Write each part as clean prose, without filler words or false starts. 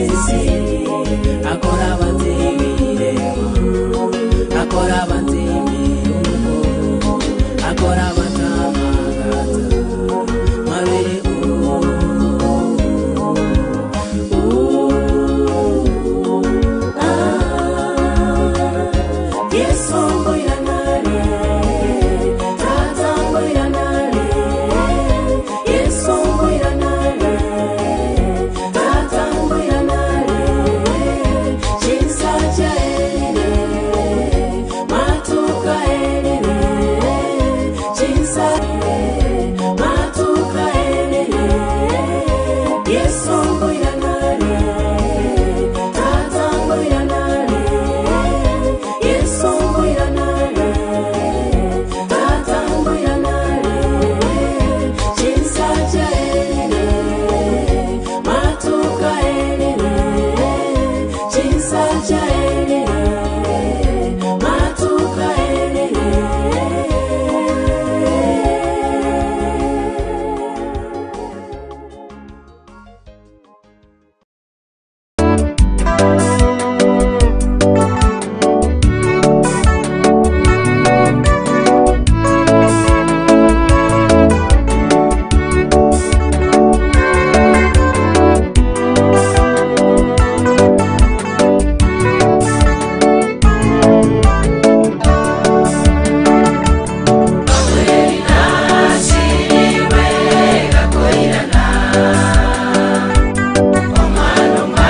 Ensi akora banzibirema akora banzimirungo akora batamagata mabere Omwana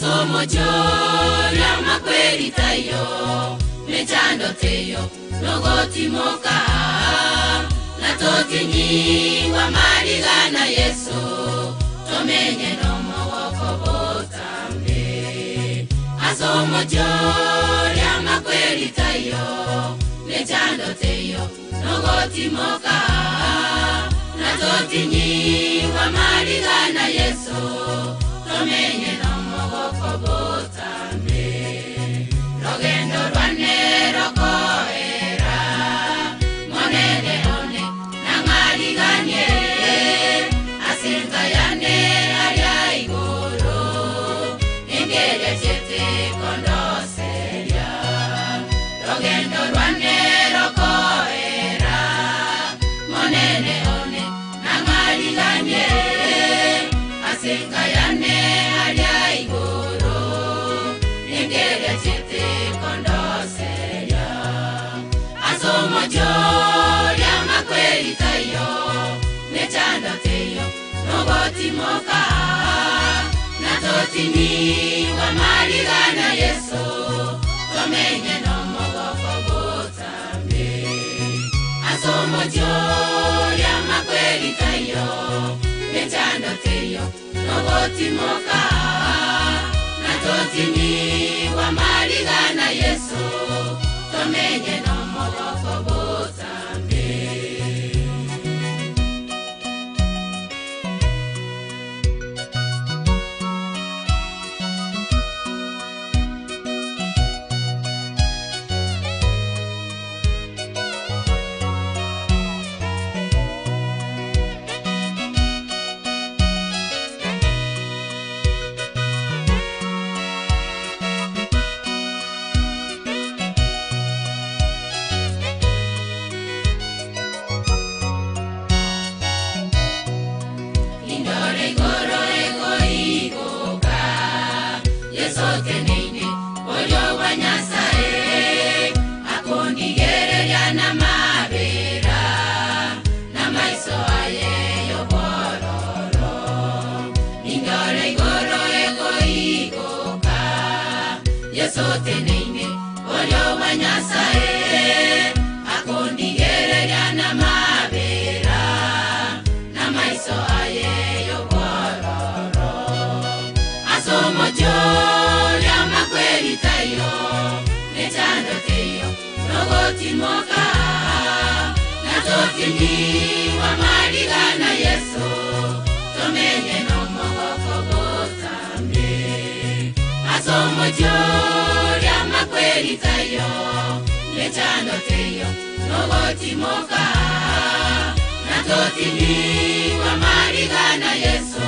Asomocho lya tayo mechando teyo nogotimoka natotinyi wa maligana Yesu tomenye no mogoko botambe. Asomocho lya tayo mechando teyo nogotimoka natotinyi wa maligana Yesu tomenye no mogoko botambe. Rogendo rwane rokoera monene one nangaliganye asenga yane aria igoro engeria chete kondoseria. Rogendo rwane rokoera monene one nangaliganye asenga yane aria igoro engeria chete kondoseria. Asomocho lya makweli tayo mechando teyo nogotimoka natotini wa maligana Yesu tomenye no mogoko botambe. Asomocho lya makweli tayo mechando teyo nogotimoka natotini wa maligana Yesu tomenye no mogoko botambe. Yesoteneine olyo wa Nyasaye akondigereria na mabera na maiso aye yobororo. Asomocho lya makweli tayo mechando teyo nogotimoka natotini wa maligana Yesu tomenye no mogoko botambe. Asomocho lya makweli tayo mechando teyo nogotimoka natotini wa maligana Yesu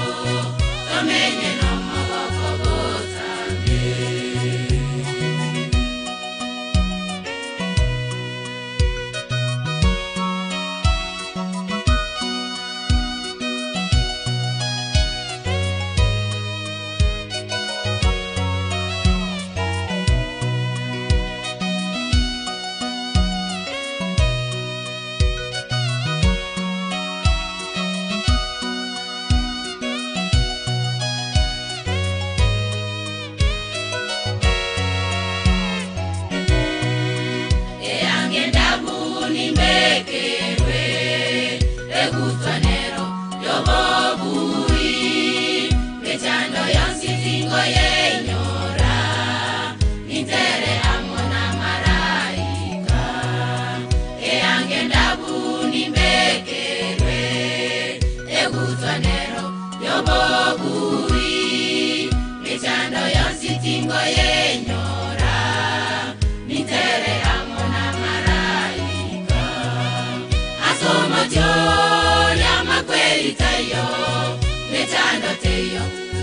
tomenye no mogoko botambe.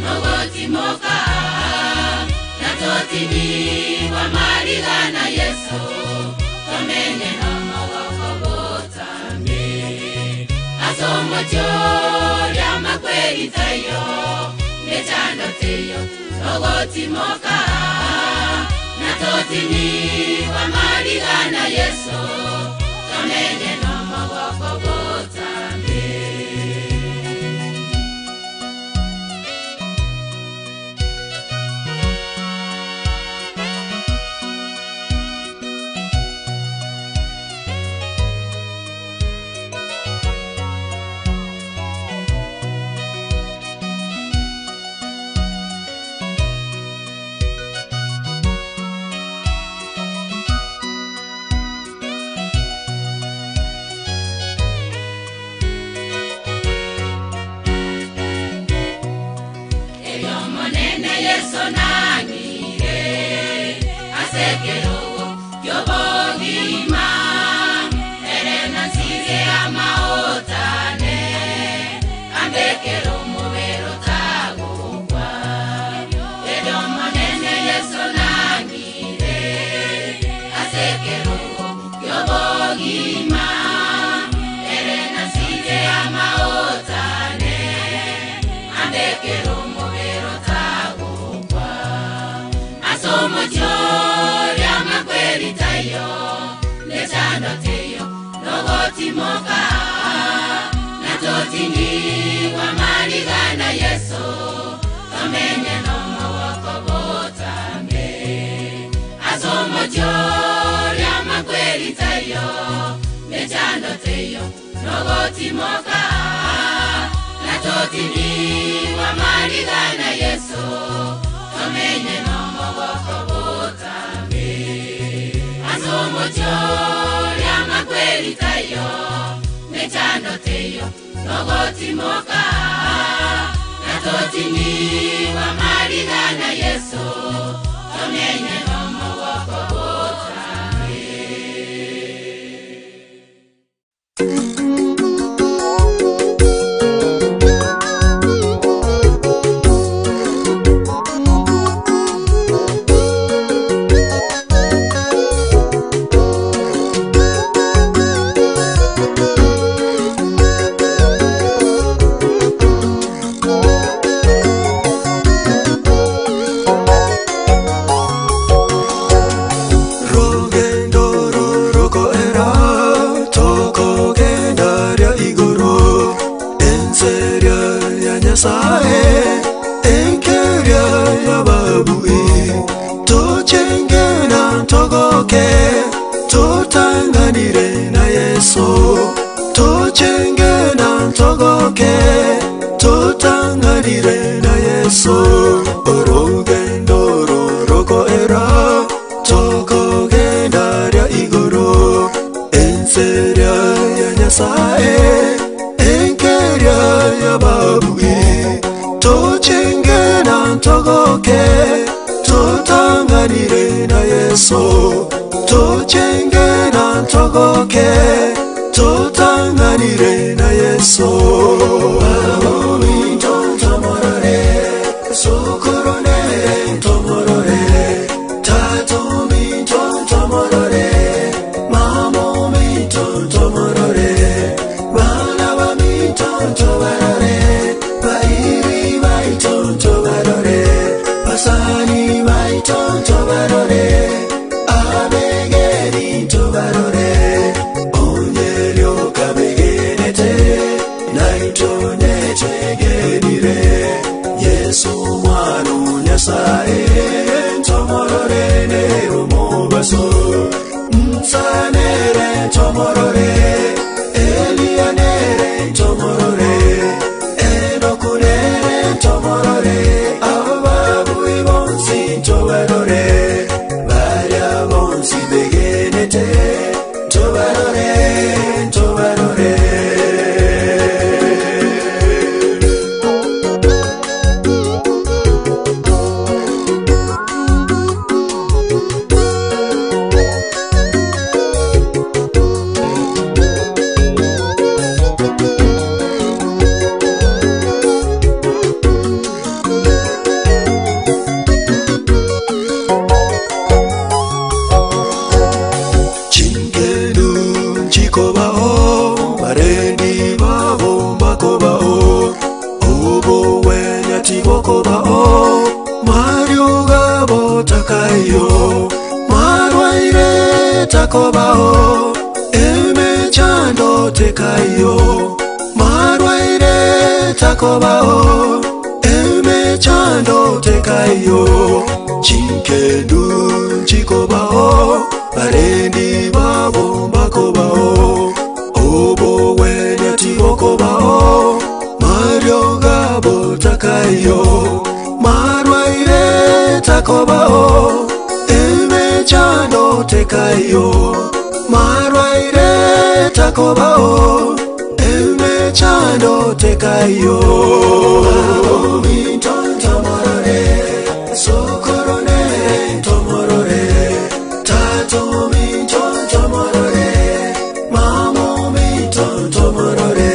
Nogotimoka natotini wa maligana Yesu tomenye no mogoko botambe. Asomocho lya makweli tayo mechando teyo nogotimoka natotini wa maligana Yesu tomenye no mogoko botambe. Nogotimoka na totini wa maligana Yesu tomenye nomogoko botambe asomocho lya makweli tayo mechando teyo nogotimoka na totini wa maligana Yesu tomenye nomogoko botambe asomocho lya makweli tayo mechando teyo nogotimoka na totini wa maligana Yesu tomenye nomogoko botambe. Totanganire na Yesu, tochenge na ntogoke, totanganire na Yesu. Orugendo roroko era, tokogenda rya igoro, enseria ya Nyasaye, enkeria ya babui. Tochenge na ntogoke, totanganire na Yesu. Tochenge na ntogoke, totanganire na Yesu. Babomi tontomorore, sokorone ntomorore, tatomi tontomorore, mamomi tontomorore, bana bami tontobarore, bairi baitontobarore, basani baitontobarore. Yesu mwana Nyasaye ntomorore nero mobaso, nsanere ntomorore, Elia nere ntomorore, Enokunere ntomorore, ababui bonsi ntobarore, baria bonsi begenete, ntobarore, ntobarore. Takobao emechando tekayo, marwaire takobao emechando tekayo, chinkendu chikobao barendi babo bakobao, obo wenya tibokobao, mario gabo takayo, marwaire takobao emechando tekayo, marwaire takobao emechando tekayo. Babomi tontomorore, sokorone ntomorore, tatomi tontomorore, mamomi tontomorore,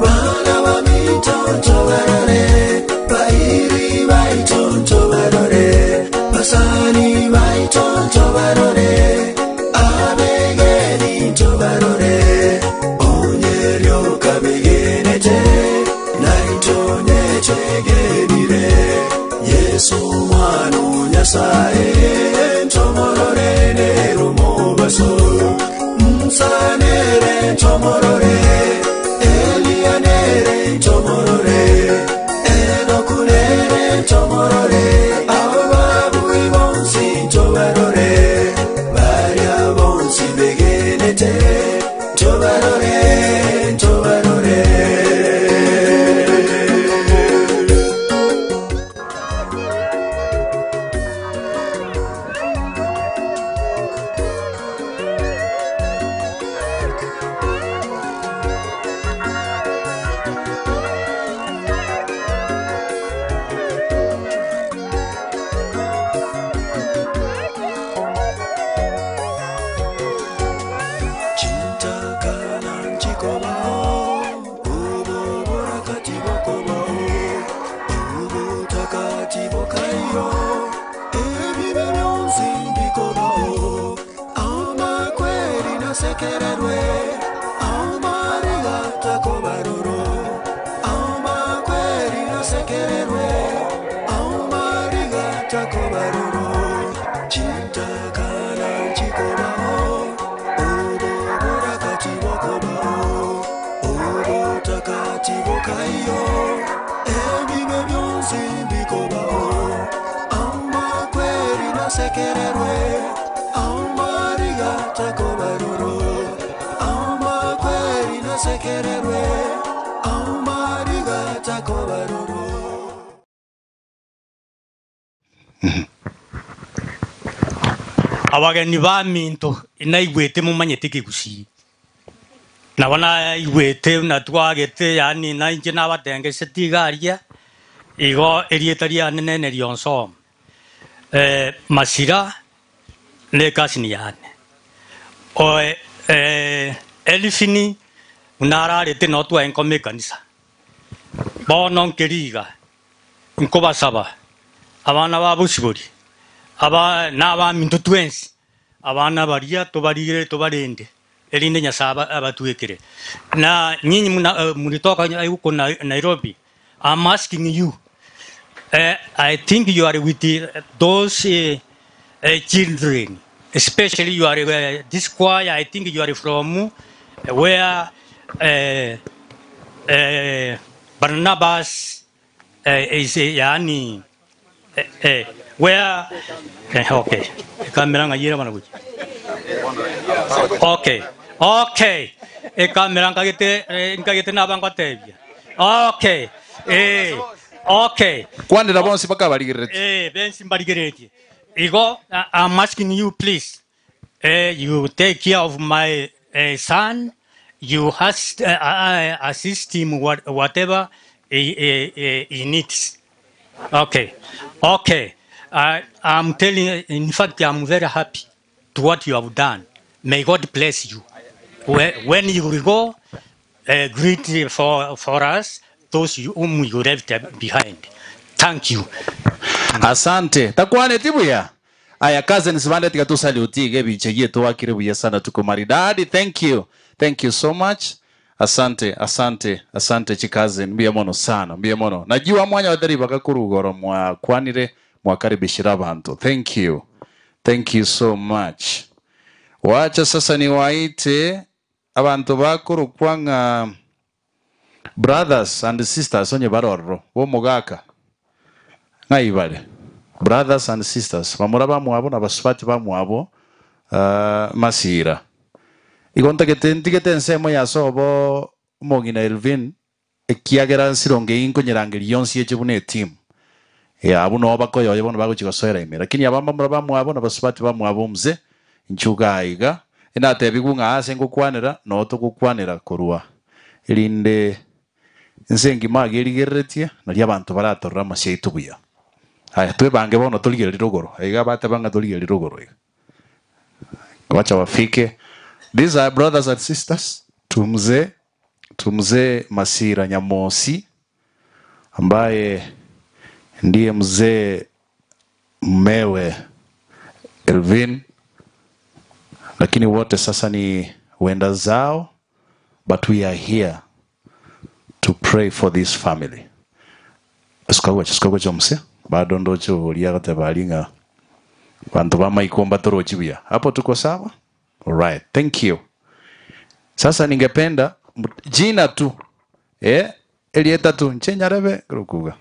bana bami tontobarore, bairi baitontobarore, basani baitontobarore, abegeni ntobarore, onyerio kabegenete, naitonye tegenire. Chintakana chikobao Obo kachibokobao Obo takatibokayo Ebibe byonsi bikobao Amakweri nasekererwe Amariga takobaroro Amakweri nasekererwe Amariga takobaroro. Abageni ba minto inaigwete mumanyete kigusi nabona igwete na twagete yani na inje nabatengese tigaria igo erieta ria nene rionso masira ne kasini yane o elifini unararete no twa enkome kanisa bono nkeriga nkobasaba abana babusibori aba naba minto twensi abana baria tobarire tobarende erinde nyasaba abatuekere na nyinyi mulitoka huko Nairobi. I'm asking you, I think you are with those children, especially you are this choir. I think you are from where Barnabas is yani where okay kamera ngayira bana kuji okay okay kamera ngagete ngagete nabangwa tebya okay okay kwandira bonsi bakabaligirete bensi mbaligerete igo. I'm asking you please, you take care of my son, you has assist him whatever he needs. Okay, okay. I'm telling you, in fact, I'm very happy to what you have done. May God bless you. When you will go, greet for us those whom you left behind. Thank you. Asante. Takwane tibuya. Aya cousins bande tika tusaluti gebi chegie tuwakire buya sana tuko maridadi. Thank you. Thank you so much. Asante, asante, asante chikazen. Mbiya mono sana, mbiya mono. Najua mwanya wadari bakakurugoro mwa kwanire mwakaribishira bantu. Thank you. Thank you so much. Wacha sasa niwaite abantu bakuru kwanga brothers and sisters onye barorro bo mugaka. Ngaibale. Brothers and sisters bamura bamwabo nabasubati bamwabo masira. Igonta que ntigete ensemo ya sobo mugina Elvin ekiagera nsironge inkonyerangeri yonsi echibune team. Ya abuno bakoyo yebono bagochigosoera ime. Lakini abamba mura bamwabo nabasubati bamwabo mze nchuga iga inate bigunga ase ngokwanera no togokwanera korwa. Erinde nsengi magerigeretie nari abantu baratorra masiaitu buya. Haya twebange bono toligere rugoro. Iga batabanga toligere rugoro iga. Wacha wafike. These are brothers and sisters. Tumzee Masira Nyamosi ambaye ndiye mzee mmewe Elvin, lakini wote sasa ni wenda zao, but we are here to pray for this family. Sikago mse bado ndocho uliagate balinga bantu bamaikomba torochibia. Hapo tuko sawa? All right, thank you. Sasa ningependa jina tu elieta tu nchenyarebe kurukuga.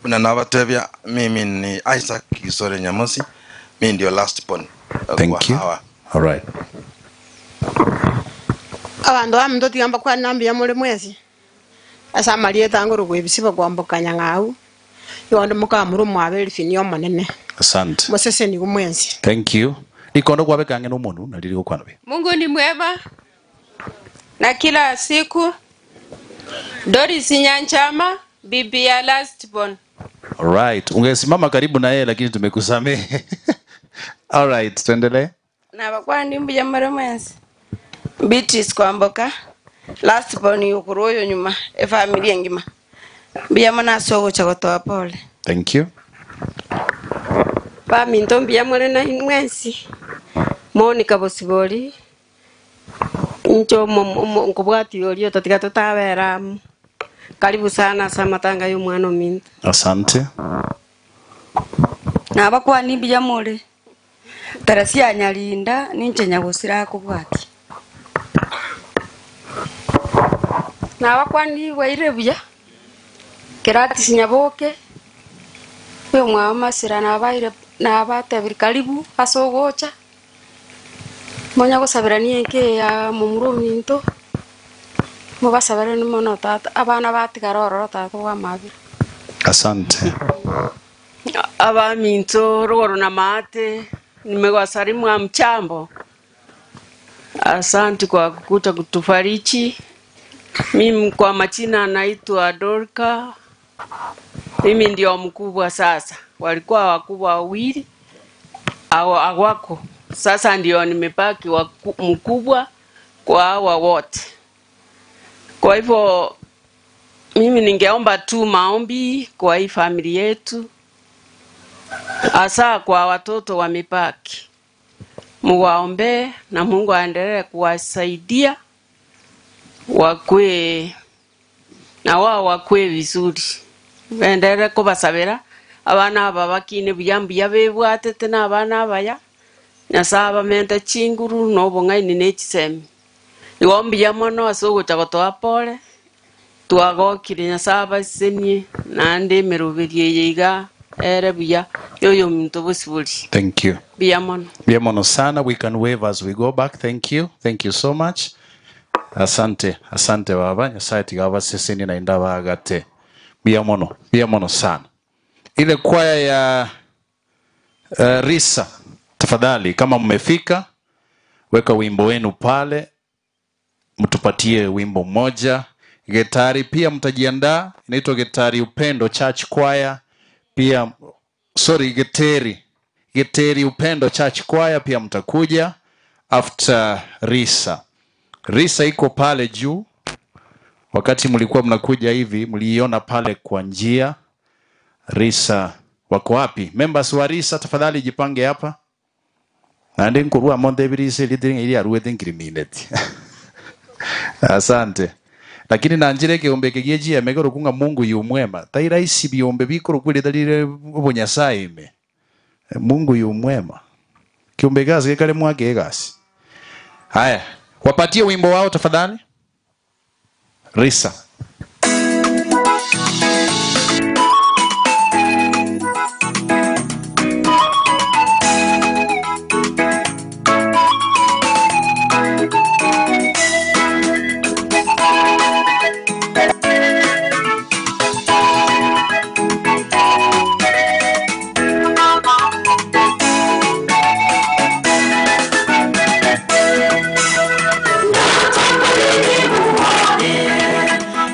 Kuna nabatebia mimi ni Isaac Kisore Nyamosi, mimi ndio last born. Thank you. All right. Abantu amndoti amba kwa nambi ya mule mwezi. Asa marieta ngoro gwebisiba kwambukanya ngau. Yondo mukamuru mwabeli finyo manene. Asante. Mosese ni kumwenzi. Thank you. Ikondo kwabekange no munu na liriko kwanabe. Mungu ni mwema na kila siku. Doris Nyanchama, bibi ya last born. All right. Ungesimama karibu na yeye lakini tumekusamehe. All right, tuendelee. Na bakwandi mbuya mara mwenzi. Beatrice Kwamboka, last born yukuroyo nyuma, e familia ngima. Mbuya mwana sogo chagotoa pole. Thank you. Ba minto mbuya mwana na mwenzi. Monica Bosibori. Ncho nkubwati yorio totika totabera. Karibu sana samatanga yo mwana minto. Asante. Na bakwani mbuya mure. Tarasia Nyarinda ninche Nyagusira akobwati. Na wakwani waire buya Kerati Sinyaboke we mwa masira na baire na batebiri karibu asogocha monya gosabiranie nke ya mumuro minto mubasabire ni mono tata abana batigara ororo tata wa mabira. Asante. Aba minto rogoro na mate nimewasalimu mchambo. Asante kwa kukuta kutufariji. Mimi kwa majina naitwa Dorka. Mimi ndio mkubwa sasa. Walikuwa wakubwa wawili awako. Sasa ndio nimebaki mkubwa kwa hawa wote. Kwa hivyo mimi ningeomba tu maombi kwa hii familia yetu, hasa kwa watoto wamebaki. Muwaombe na Mungu aendelee kuwasaidia wakwe na wao wakwe vizuri. Endelee kubasabira abana aba bakine buyambu yabebwatete na abana abaya Nyasaye mente chinguru no bong'aini ne chisemi. Iwombi ya mono ase ogocha pole twagokire Nyasaye abasenie naende emeroberi eye iga ere buya yoyo minto bosibori. Thank you. Buya mono. Buya mono sana. We can wave as we go back. Thank you. Thank you so much. Asante. Asante baba. Nyasaye tiga abaseseni na indaba agate. Buya mono. Buya mono sana. Ile kwaya ya Risa, tafadhali kama mmefika weka wimbo wenu pale, mtupatie wimbo mmoja. Getari pia mtajiandaa, inaitwa Getari Upendo Church Choir pia, sorry, Geteri Upendo Church Choir pia mtakuja after Risa. Risa iko pale juu. Wakati mlikuwa mnakuja hivi mliiona pale kwa njia. Risa wako wapi? Members wa Risa tafadhali jipange hapa. Na ndi nkurua monde birisi lidinga ili aruwe ngirimineti. Asante. Lakini na njire kiombe kigeji emegoro kunga Mungu yumwema. Tairaisi biombe bikoro kweli dalile obonyasaye ime. Mungu yumwema. Kiombe gazi kale mwake gasi. Haya, wapatie wimbo wao tafadhali. Risa. Yeah.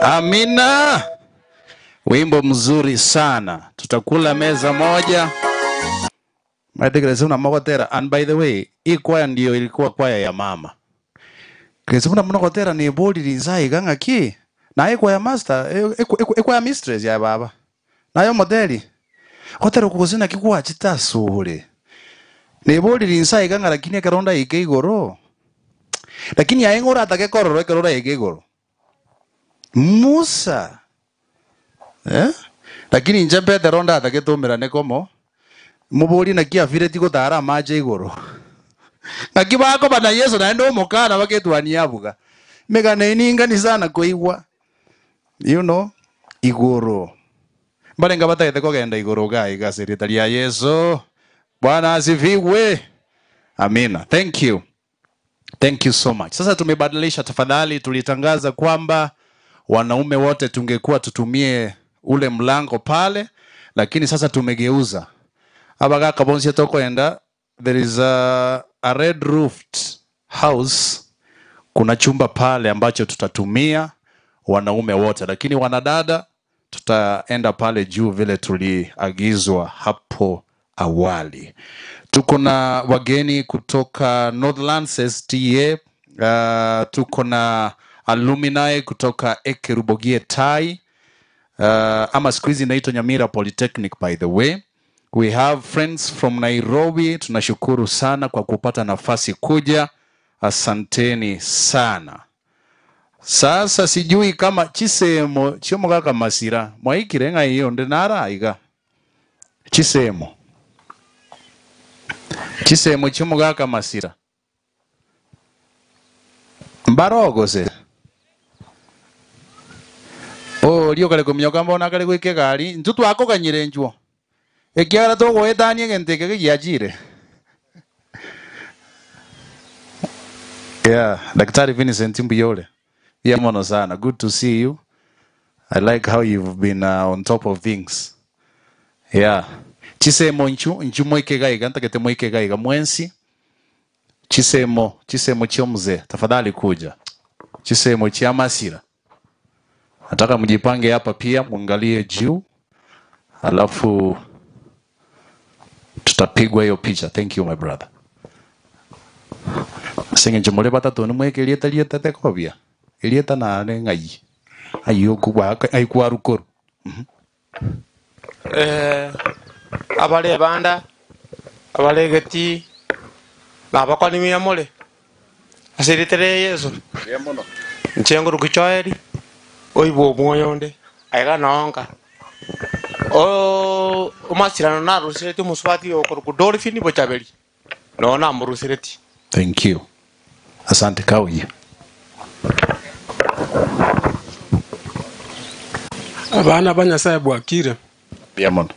Amina. Wimbo mzuri sana. Tutakula meza moja. And by the way, hii kwaya ndio ilikuwa kwaya ya mama. Kresuna mnogotera ni boli rinzai ganga ki. Na hii kwaya master, kwaya mistress ya baba. Na yo modeli. Gotera kugosina kikuwa chitasure. Ni boli rinzai ganga lakini akaronda ike igoro. Lakini aengora atakekororo ekerora ike igoro. Musa. Eh? Lakini nje Petero ndatagetumira ni komo. Muburi na kia vile tiko tara maje igoro. Na kibako bana Yesu na ndo mukana baketwania abuga. Megane ningani sana kuigwa. You know, igoro. Barenga batagete kogenda igoro gai gasirita lya Yesu. Bwana asifiwe. Amina. Thank you. Thank you so much. Sasa tumebadilisha tafadhali, tulitangaza kwamba wanaume wote tungekuwa tutumie ule mlango pale, lakini sasa tumegeuza. Abaga kabonsi tokoenda, there is a red roofed house. Kuna chumba pale ambacho tutatumia wanaume wote, lakini wanadada tutaenda pale juu vile tuliagizwa hapo awali. Tuko na wageni kutoka Northlands STA, tuko na alumni kutoka Ekerubogie Tai, ama siku hizi inaitwa Nyamira Polytechnic by the way. We have friends from Nairobi. Tunashukuru sana kwa kupata nafasi kuja. Asanteni sana. Sasa sijui kama chisemo chiomo kaka masira mwaikirenga hiyo ndenara iga chisemo chisemo chiomo kaka masira mbarogo se o lio kale kumnyoka mbona kale gwike gari ntutu akoganyire njuo ekiara togoetanie genteke giajire. Yeah, Daktari Vincent Mbuyole. Yeah, mono sana. Good to see you. I like how you've been on top of things. Yeah. Chisemo nchu mwike gaiga ntakete mwike gaiga mwensi. Chisemo chio mzee, tafadhali kuja. Chisemo chia Masira. Nataka mjipange hapa pia muangalie juu. Alafu tutapigwa hiyo picha. Thank you my brother. Senge njomole batatu ni mweke lieta lieta tekobia. Lieta na ne ngai. Ayo kubwa aikwa rukuru. Abale banda abale geti babakoni miyamole. Asiritere Yesu. Yemono. Nchengo rukichoeri. Oibo moyonde aiga naonga. O umasirano na rusireti muswati okoruku dolphin bochabeli. No na murusireti. Thank you. Asante kauyi. Abana banyasaye bwakire. Yemono.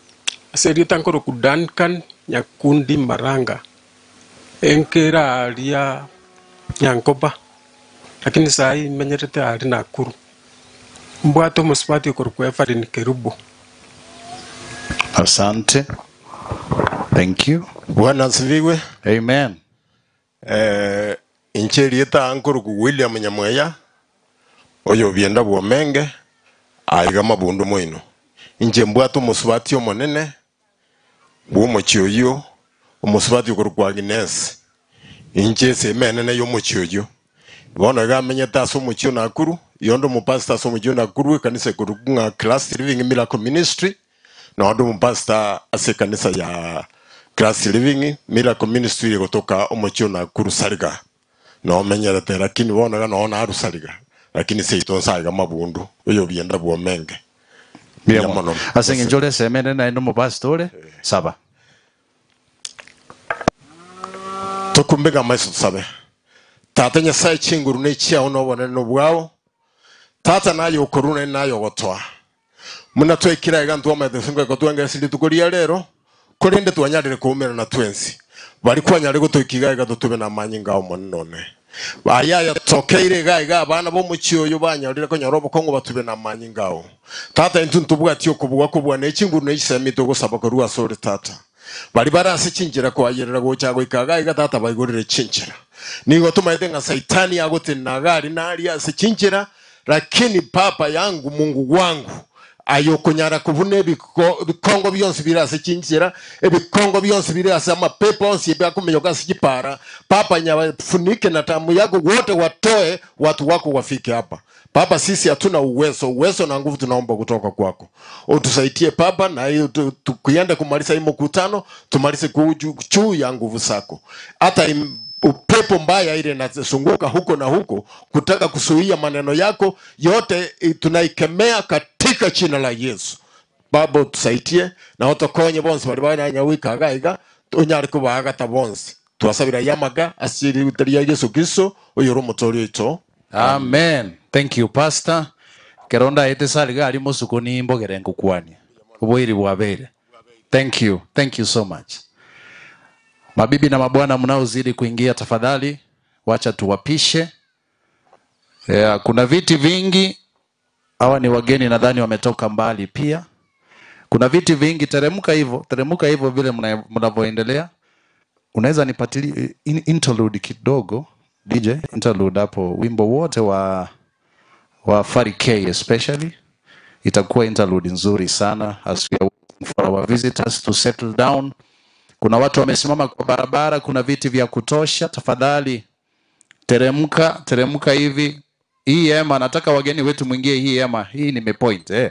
Asirita nkoroku Duncan Nyakundi Maranga. Enkera alia Nyankoba. Lakini sai menyerete ali Nakuru. Mbwato muswati okoruku Evelyn Kerubo. Asante. Thank you. Bwana asifiwe. Amen. Incheri eta ankoruku William Nyamweya. Oyo bienda bwomenge aiga mabundu moino. Inche mbwato muswati omonene bwomochioyo omuswati okoruku Agnes. Inche semenene yomochioyo. Bono gamenyeta ase omochio Nakuru, yondo mupastor ase omochio Nakuru kanisa koruku nga Christ Living Miracle Ministry. Na ndo mpasta ase kanisa ya Christ Living Miracle Ministry kutoka omochio Nakuru Sariga. Na omenyerete lakini wona naona aru Sariga. Lakini seito saiga mabundu oyo bienda bwomenge. Bien. Asenge njole semene na ndo mpastore saba. Tokumbega maiso sabe. Tata Nyasaye chinguru ne chia ono bonene no bwao. Tata nayo okoruna nayo gotoa. Muna twekira iga ntwamaete singo ekotwengera sindi tukoria rero korende twanyarire kuumera na twensi bari kwanyare gotoikiga iga totube na manyinga omonone bayaya tokeire iga iga abana bo muchioyo banyarire konyora obokongo batube na manyinga o tata intu ntubwati okobwa kobwa ne chinguru ne chisemi togosaba korwa sore tata bari barase chinjira kwayerera gocha goikaga iga tata baigorire chinjira nigo tumaete nga saitani agotenagari nari ase chinjira lakini papa yangu Mungu wangu ayo kunyara kuvune bikongo byonse birase chinjira ebikongo byonse birase amapepo onse byakumenyoka sikipara papa nyafunike na tamu yako wote watoe watu wako wafike hapa. Papa sisi hatuna uwezo na nguvu tunaomba kutoka kwako. Utusaidie papa na hiyo tukienda kumaliza hii mkutano tumalize juu ya nguvu zako. Hata upepo mbaya ile inazunguka huko na huko kutaka kusuia maneno yako yote tunaikemea katika jina la Yesu. Baba tusaidie na otokonye bonse bali bana nyawika gaiga unyari kubaga tabonse. Twasabira yamaga asiri utaria Yesu Kristo oyoro mutori ito. Amen. Thank you pastor. Keronda ete saliga ali musuko ni mbogere nkukwani. Oboiri bwabere. Thank you. Thank you so much. Mabibi na mabwana mnaozidi kuingia tafadhali wacha tuwapishe. Yeah, kuna viti vingi. Hawa ni wageni nadhani wametoka mbali pia. Kuna viti vingi, teremka hivyo vile mnavyoendelea. Unaweza nipatilie interlude kidogo DJ, interlude hapo wimbo wote wa Fari K especially. Itakuwa interlude nzuri sana as we are waiting for our visitors to settle down. Kuna watu wamesimama kwa barabara, kuna viti vya kutosha. Tafadhali teremka, teremka hivi. Hii hema nataka wageni wetu mwingie hii hema. Hii nimepoint eh.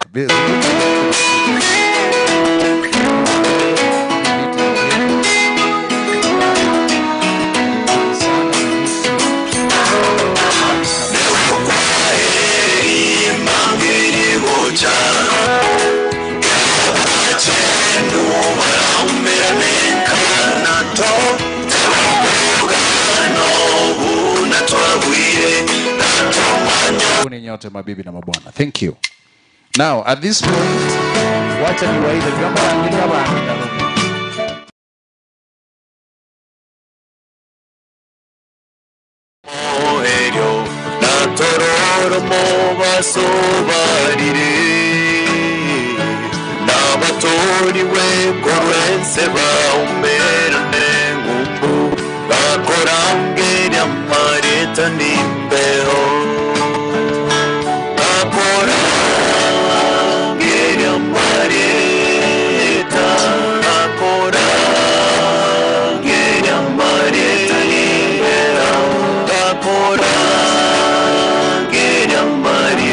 Nyote mabibi na mabwana. Thank you. Now at this point wacha niwaite kama wengine. Batori we korwense baumerane ngumbu bakorangeria mareta nimbeho bakorangeria mareta bakorangeria mareta nimbeho bakorangeria mareta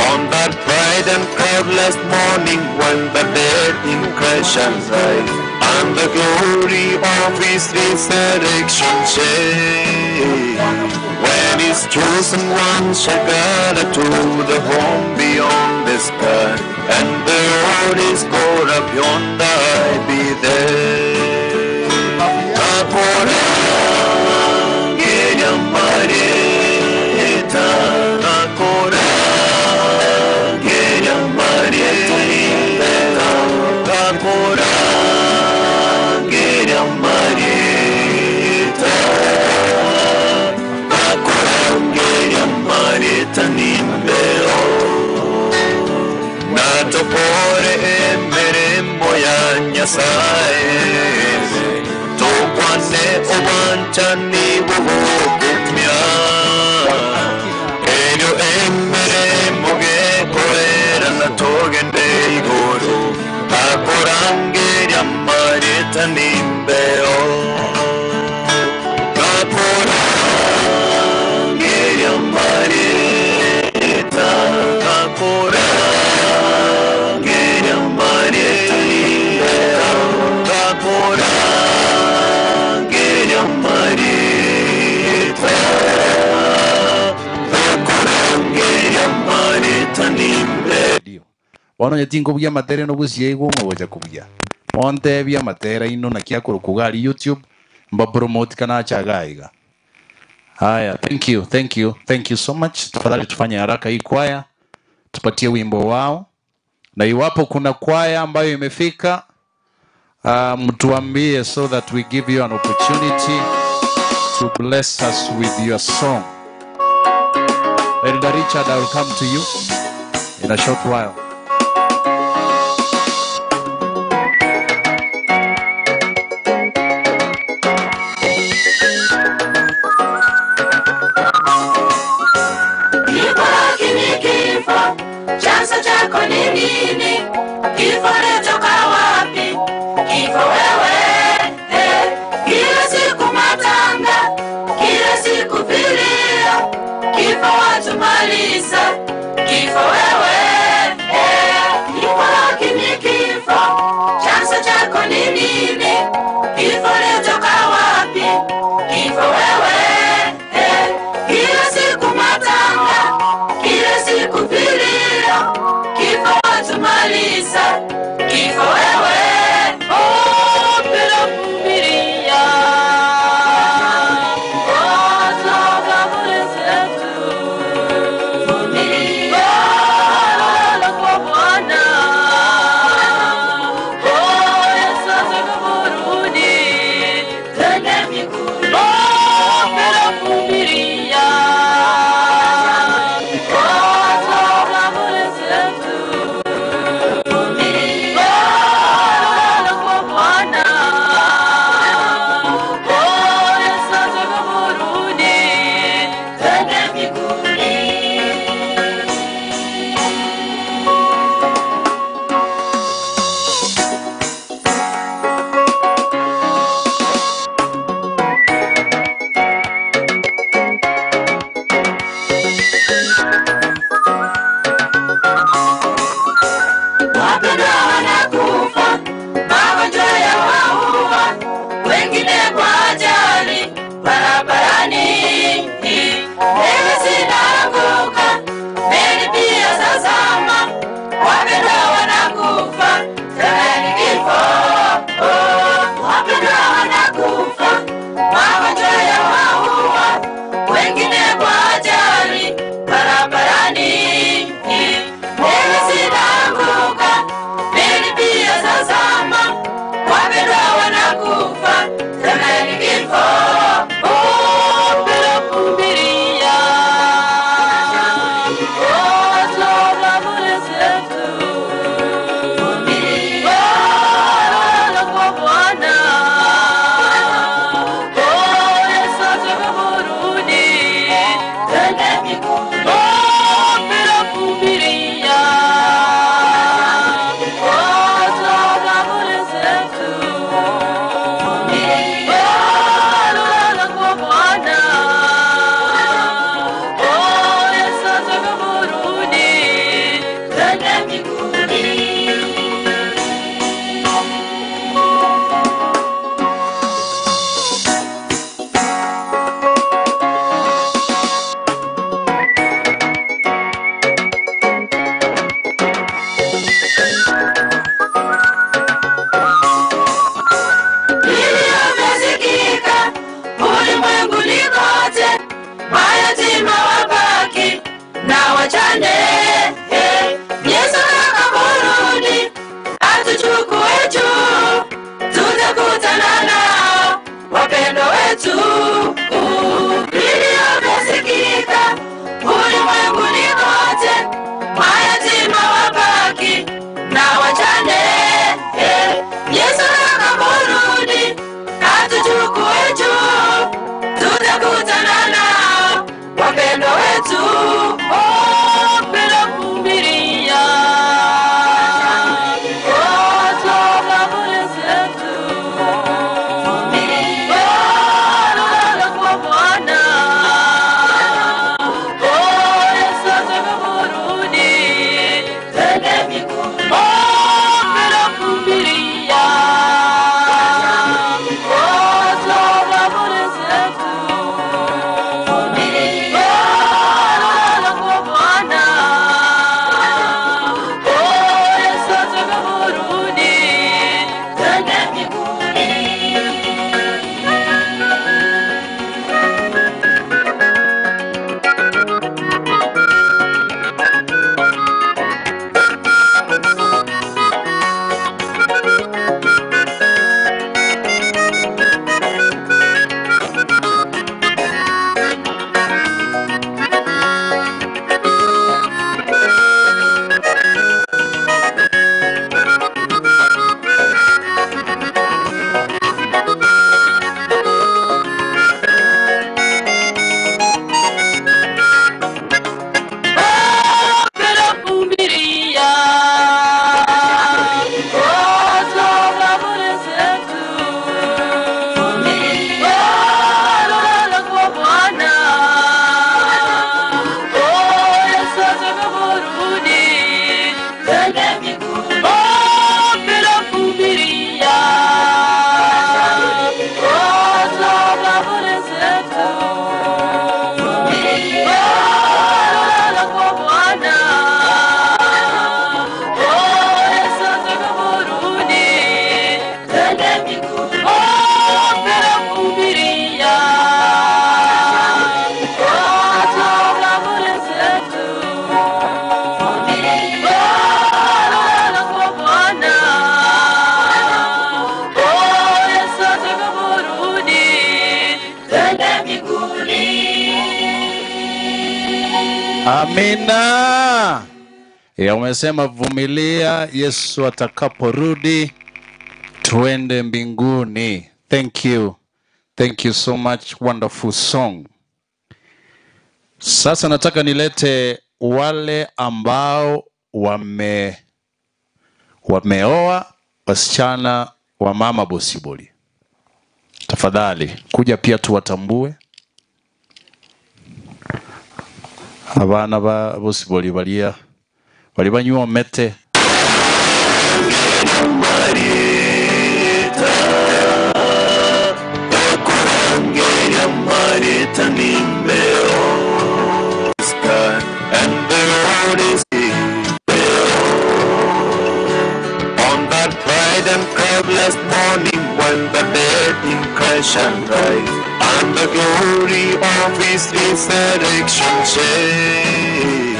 On that bright and cloudless morning when the dead in Christ shall rise, and the glory of his resurrection shine, when his chosen ones shall gather to the home beyond the sky, and the road is called up yonder, I be there. Natopore emerembo ya Nyasaye Tokwane obanchani bubukumya Elyo emerembo gekorera natogende iguru Akorangeria mareta nimbeo Akorangeria mareta Akorangeria mareta nimbeo Akorangeria mareta Akorangeria mareta nimbeo. Bono nyetingo bya matere no busie igwo ngoja kubya. Onte bya matera ino na kia kurukugari YouTube mba promote kana chagaiga. Haya, thank you, thank you, thank you so much. Tafadhali tufanye haraka hii kwaya, tupatie wimbo wao. Na iwapo kuna kwaya ambayo imefika, mtuambie so that we give you an opportunity to bless us with your song. Elder Richard, I will come to you in a short while. Chanzo chako ni nini? Kifo letoka wapi? Kifo wewe, kila siku matanga, kila siku vilio, kifo watumaliza, kifo wewe, kifo lakini kifo, chanzo chako ni nini? Kifo letoka wapi? Kifo wewe, kila siku matanga, kila siku vilio, kifo watumaliza, kifo wewe. Oh, pero mbiria, oh, toka mwezetu, vumilia, kwa Bwana, oh, Yesu atakubariki. wachane. Yesu atakaporudi atuchukue juu, tutakutana nao wapendwa wetu. Vilio vyasikika ulimwenguni kote, mayatima wabaki na wachane. Yesu atakaporudi atuchukue juu, tutakutana nao wapendwa wetu. Oh, bila kuvumilia, oh, toka bure zetu. Oh, lala kwa Bwana. Oh, Yesu atakaporudi, twende mbinguni. Oh, bila kuvumilia, oh, toka bure zetu. Oh, lala kwa Bwana. Oh, Yesu atakaporudi, twende mbinguni. Bila kuvumilia, oh, toka bure zetu. Oh, lala kwa Bwana. Oh, Yesu atakaporudi, twende mbinguni. Oh, bila kuvumilia, oh, toka bure zetu. Oh, lala kwa Bwana. Oh, Yesu atakaporudi, twende mbinguni. Oh, bila kuvumilia, oh, toka bure zetu. Oh, lala kwa Bwana. Oh, Yesu atakaporudi, twende mbinguni. Amina. Ya, umesema vumilia, Yesu atakaporudi tuende mbinguni. Thank you. Thank you so much. Wonderful song. Sasa nataka nilete wale ambao wameoa wasichana wa mama Bosibori. Tafadhali kuja pia tuwatambue. Abana ba Bosibori balia bali banywa mete. And the road is on that bright and cloudless morning when the dead in Christ shall rise, and the glory of his resurrection shine.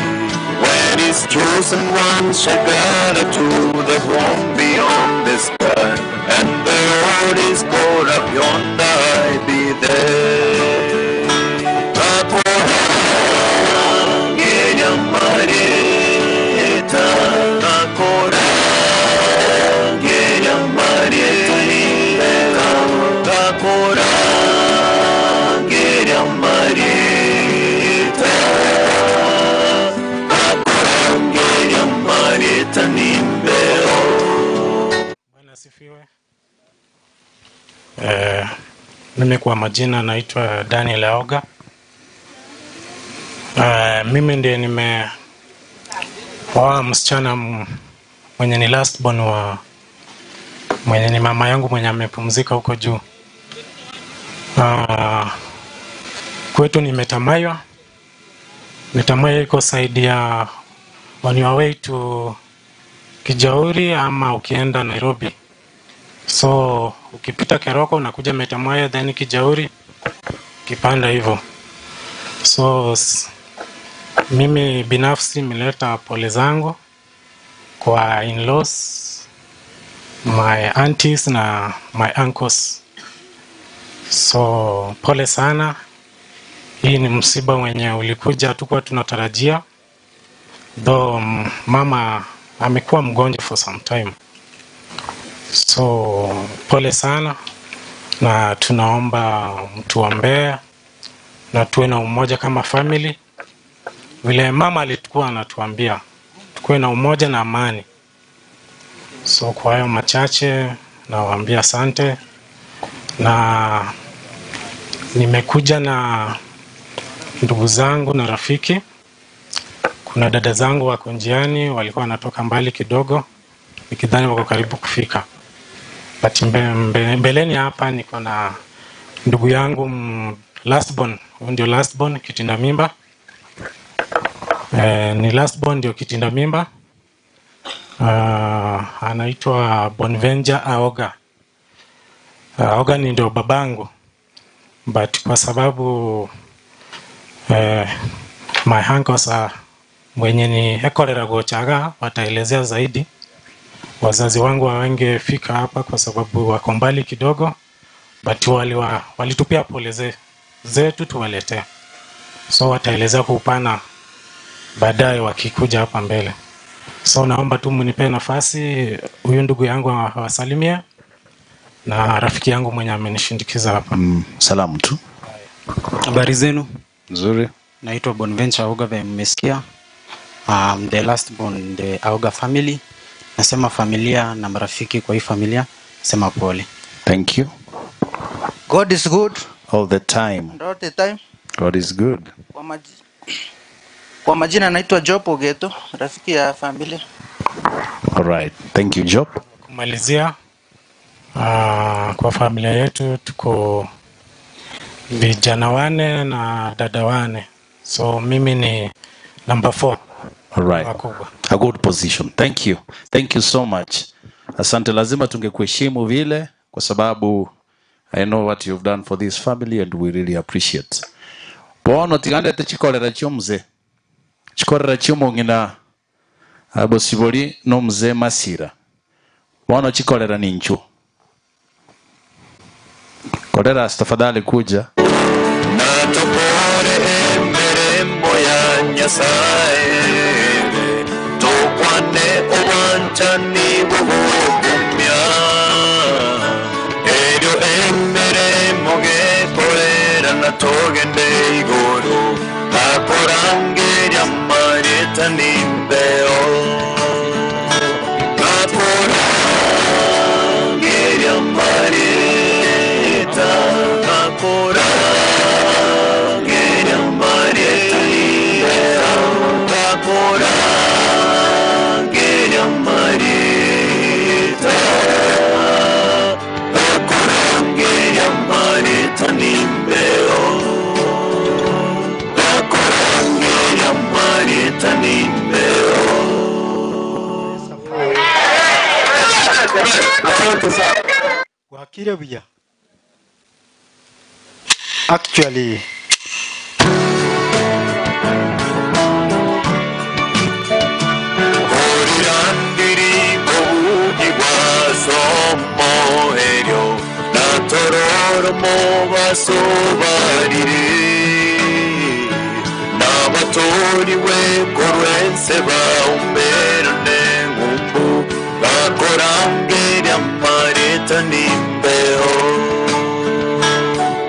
When his chosen ones shall gather to the home beyond the sky, and the road is called up yonder, I be there. Bwana asifiwe. Mimi kwa majina naitwa Daniel Aoga. Mimi ndiye nimeoa msichana mwenye ni last born wa mwenye ni mama yangu mwenye amepumzika huko juu. Kwetu ni Metamaywa. Metamaywa iko side ya on your way to Kijauri ama ukienda Nairobi. So ukipita Keroko unakuja Metamaywa then Kijauri kipanda hivyo. So Mimi binafsi nimeleta pole zangu kwa in-laws, my aunties na my uncles. So pole sana. Hii ni msiba mwenye ulikuja hatukuwa tunatarajia. Though mama amekuwa mgonjwa for some time. So pole sana, na tunaomba mtuombee na tuwe na umoja kama family. Vile mama alikuwa anatuambia tukuwe na umoja na amani. So kwa hayo machache nawaambia asante, na nimekuja na ndugu zangu na rafiki. Kuna dada zangu wako njiani, walikuwa wanatoka mbali kidogo, nikidhani wako karibu kufika. But mbeleni hapa niko na ndugu yangu last born, huyu ndio last born kitinda mimba. Ni last born ndio kitinda mimba. Anaitwa Bonvenja Aoga. Aoga ni ndio babangu. But kwa sababu my uncles are mwenye ni ekolera gochaga wataelezea zaidi. Wazazi wangu hawangefika hapa kwa sababu wako mbali kidogo, but walitupia pole zetu tuwaletee. So wataelezea kwa upana baadaye wakikuja hapa mbele. So naomba tu mnipe nafasi huyu ndugu yangu awasalimie na rafiki yangu mwenye amenishindikiza hapa. Salamu tu. Habari zenu? Nzuri. Naitwa Bonventure Aoga, vile mmesikia. The last born the Aoga family. Nasema familia na marafiki kwa hii familia, nasema pole. Thank you. God is good all the time. And all the time. God is good. Kwa majina naitwa Job Ogeto, rafiki ya familia. All right. Thank you, Job. Kumalizia, kwa familia yetu tuko vijana 4 na dada 4. So mimi ni number 4. All right. A good position. Thank you. Thank you so much. Asante, lazima tungekuheshimu vile kwa sababu I know what you've done for this family and we really appreciate. Bono tigande techikolera chomze. Chikorera chomongina abosibori no mzee Masira. Bono chikolera ninchu. Kolera tafadhali kuja. Na topore emberembo ya Nyasaye tokwane owanchani bubukumya eryo emberembo gekorera na togende igoro kakorangeria mareta nimbeo kakorangeria mareta kakorangeria mareta nimbeo kakorangeria mareta kakorangeria mareta nimbeo kakorangeria mareta nimbeo. Asante sana. Wakire buya. Actually, Horirandiri kobugi gwasomo eryo natororomo basobarire nabatoriwe korwense baumerane ngumbu bakorangeria mareta nimbeo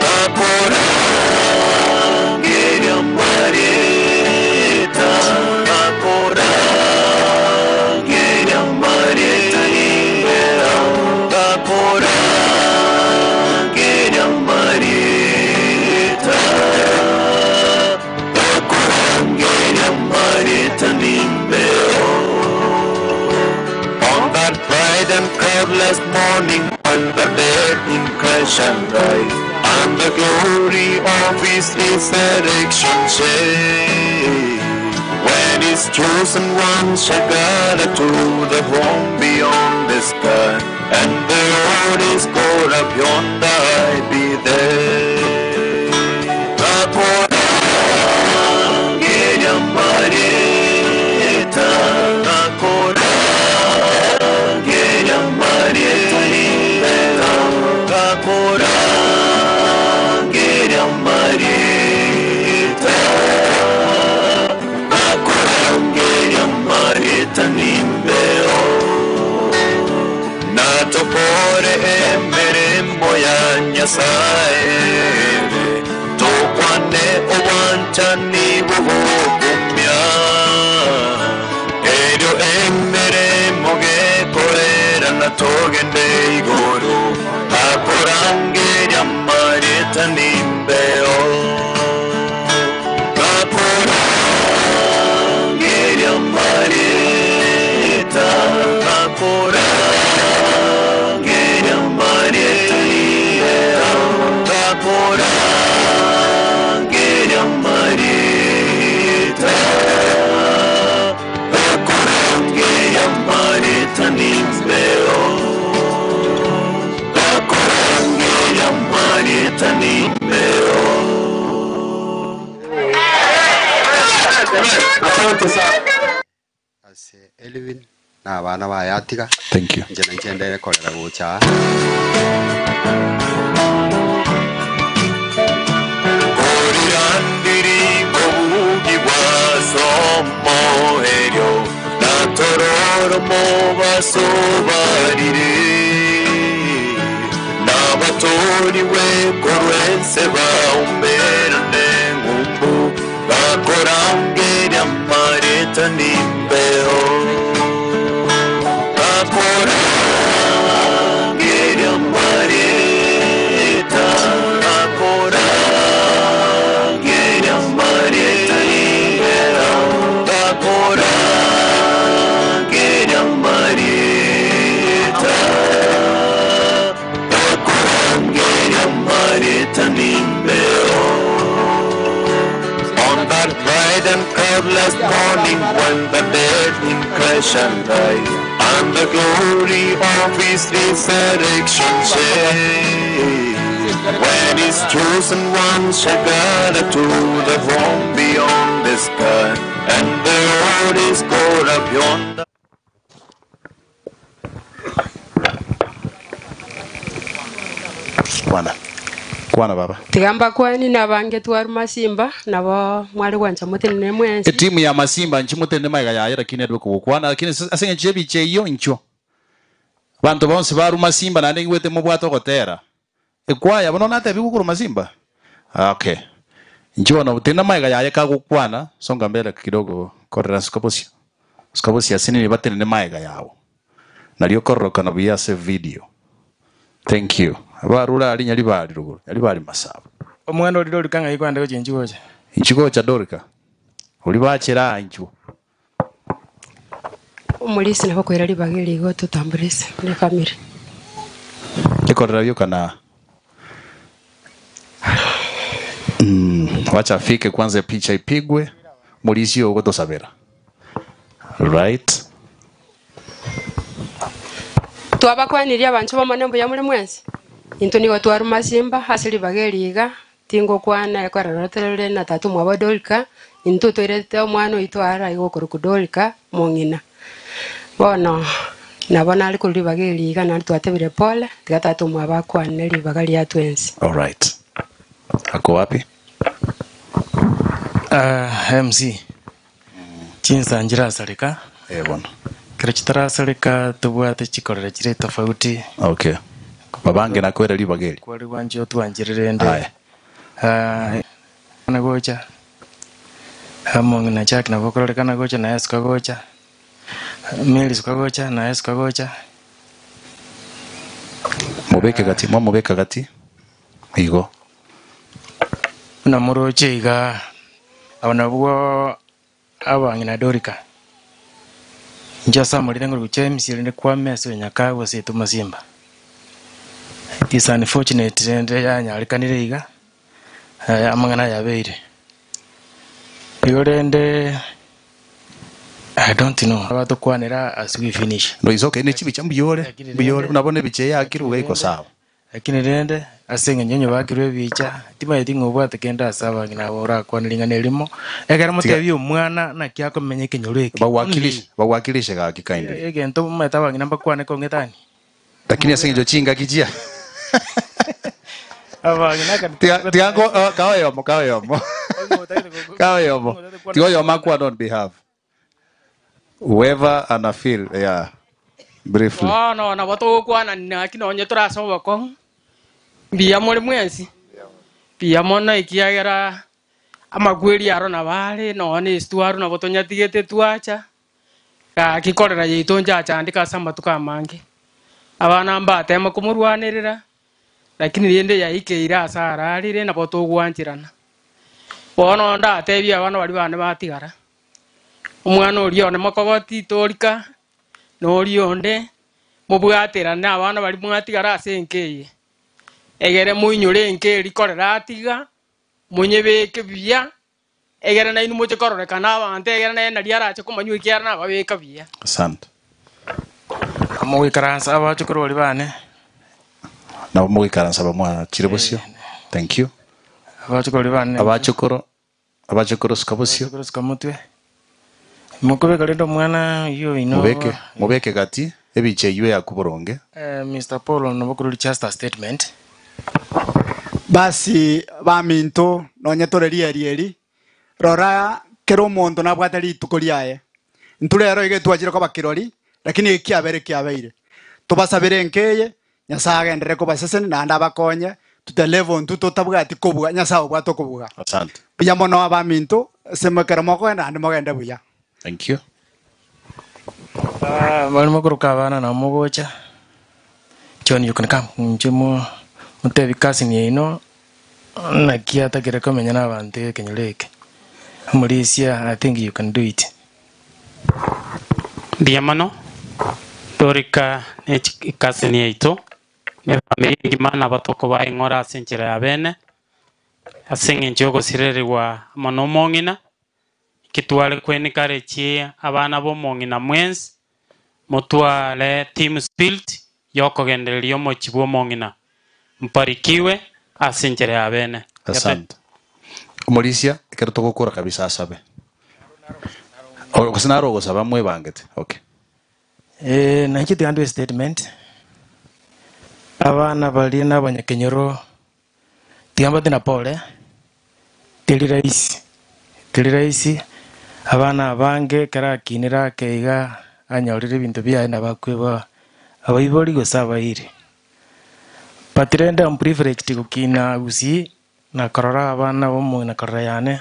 bakorangeria mareta bakorangeria mareta nimbeo bakorangeria mareta bakorangeria mareta nimbeo. On that bright and cloudless morning when the dead in Christ shall rise and the glory of his resurrection shine, when his chosen ones shall gather to the home beyond the sky and the Lord is called up yonder, I be there. Kakorangeria nimbeo Natokore emeremo ya Nyasaye Tokwane owanchani bubukumya Erio emeremo gekorera natogende igoro Akorangeria mareta nimbeo Akorangeria mareta Akorangeria mareta nimbeo Akorangeria mareta Akorangeria mareta nimbeo Akorangeria mareta nimbeo. Asante sana. Ase Elvin na abana bayatiga. Thank you. Nje nje korera gocha. Korirandiri kobugi bwa somo erio Natororo mo basobarire Nabatoriwe korwense baumerane ngumbu Bakorangeria mareta nimbeo Bakorangeria mareta Bakorangeria mareta nimbeo Bakorangeria mareta Bakorangeria mareta nimbeo. On that bright and cloudless morning when the dead in Christ shall rise, and the glory of his resurrection shine, when his chosen ones shall gather to the home beyond the sky, and the road is called up yonder. Kwana. Kwana baba. Tigamba kwani nabange twaru Masimba nabo mwali kwanza mutene mwensi. Etimu ya Masimba nchimutene maiga yaye lakini adwe kukwana lakini asenge chebi cheyo ncho. Bantu bonse baru Masimba na ningwete mubwato gotera. Ekwaya bono nate bigukuru Masimba. Okay. Ncho na utena maiga yaye kagukwana songa mbele kidogo korera sikobosi. Sikobosi asini ni batene maiga yao. Nalio korroka na biyase video. Thank you. Abarura ali nyali bali ruguru. Nyali bali masabo. Omwana oli Dorika nga ikwanda ko chinchigocha. Inchigocha Dorika. Oli bachera inchu. Omulisi nabo kwera libageli go tutambulise ne family. Ikorera byo kana. Wacha afike kwanza picha ipigwe. Mulisi yogo tosabera. Right. Twabakwaniria abantu bamane mbuya muri mwensi. Into nigo twaru Masimba asili bageliga tingo kwana yakororoterere na tatu mwabo Dorika into toirete omwana oito ara igokoro kudolika mongina. Bono nabona ari kuri bageliga na twatebire pole tigatatu mwaba kwana libagali ya twensi. All right. Ako wapi? MC Chinsa njira sarika. Bono. Kero chitarasalika tubwate chikorera chire tofauti. Okay. Babange na kwera libageli. Kwari wanje otwanjirire nde. Na gocha. Among na chak na bokorolekana gocha na yesu kagocha. Meli sukagocha na yesu kagocha. Mubeke gati, mubeke gati. Igo. Na muroche iga abana abangina Dorika. Njasa mulitengo kuchems ilinde kwa meso nyakago setu Masimba. It is unfortunate and ya alikanire iga amangana yabeire. Yorende I don't know. Abatokwanira as we finish. No is okay nechi bicha mbiyore. Mbiyore unabone biche ya kiruga iko sawa. Lakini rende asenge nyonyo bakirwe bicha tima yitingo bwate kenda asaba ngina ora kwaniringana elimo ekera mutebi omwana nakiako menye kenyoro eki bawakilishe gaki kainde egento meta bangina bakwane kongetani lakini asenge jo chinga kijia abangina kan tiango kaoyomo kaoyomo tigoyo makwa on behalf Whoever ana feel, yeah. Briefly. Oh no, na watu kwana na kinonye turasoma ko. Mbia muri mwensi. Mbia mono ikiagera amagwiri aro na bari no ni stuaru na botonyatigete tuacha. Ka kikorera yitu njacha andika samba tukamange. Abana mbate makumurwanirira. Lakini rinde ya ikeira asara rire na botogwanchirana. Bono ndatebia abana bari bane batigara. Omwana orio ne makogoti torika nori onde mubwatira na abana bari mwatigara ase enkeye. Egere muinyure enke rikorera atiga munyebeke buya egere na inu moche kororekana abante egere na nari arache komanywa ekiara na babeka buya. Asante. Amugikaransa abachukuru bari bane. Na mugikaransa bamwa chiribosio. Thank you. Abachukuru bane. Abachukuru sikabosio. Abachukuru sikamutwe. Mukubeka rendo mwana iyo ino. Mubeke gati ebiche iwe yakuboronge. Mr. Paul nobokuru just statement. Basi baminto nonyetoreria rieri rora kero omonto nabwate rituko riaye nturero igetwachire koba kirori lakini ekiabere kiabeire tobasabire nkeye Nyasaye agendere kobaseseni naende abakonye to the level ntutotabwati kobuga Nyasaye obwate okobuga. Asante. Buya mono abaminto semekero mokoenda naende mogende buya. Thank you. Bali mokuruka abana na mogocha John, you can come nchemo mutebi cousin yeino nakia takire komenya na abantu kenyoleke Mulisia, I think you can do it. Ndiamano torika cousin yeito ne family ngimana batoko ba ingora senchera ya bene asenge njogo sirerwa mono kitwale kweni karechi abana bomong'ina mwensi mutwale team spirit yokogendereria omochi bwa omong'ina mparikiwe ase enchera ya bene. Asante. Omorisia ekero togokora kabisa asabe gose naro ogosaba mwebangete. Okay. Nakiti andu statement abana bari n'abanyakenyoro tigamba na pole teri rahisi abana abange karakinira keiga anyorire ebinto biaye nabakweba abaibori gose abaire patirende am privileged gukina gusi na korora abana bomo na korora yane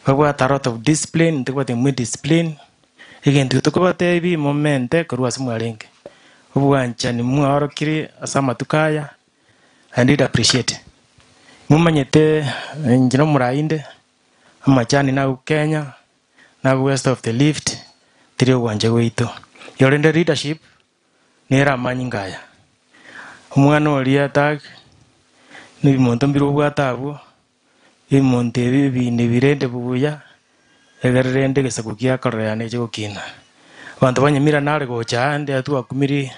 babwata lot of discipline ntikwate mwe discipline egento tukobate ebi momente korwa simwarenge obwanchani mwarokiri ase matukaya and it appreciate mumanyete njino murainde amachani na Kenya na west of the lift tiri wanje weito yorende leadership nera manyingaya omwana oria tag ni muntu mbiro bwatabo imuntu ebi ni birende bubuya egererende gesakukia korera ne gukina abantu banyemira nare gocha ande atwakumiri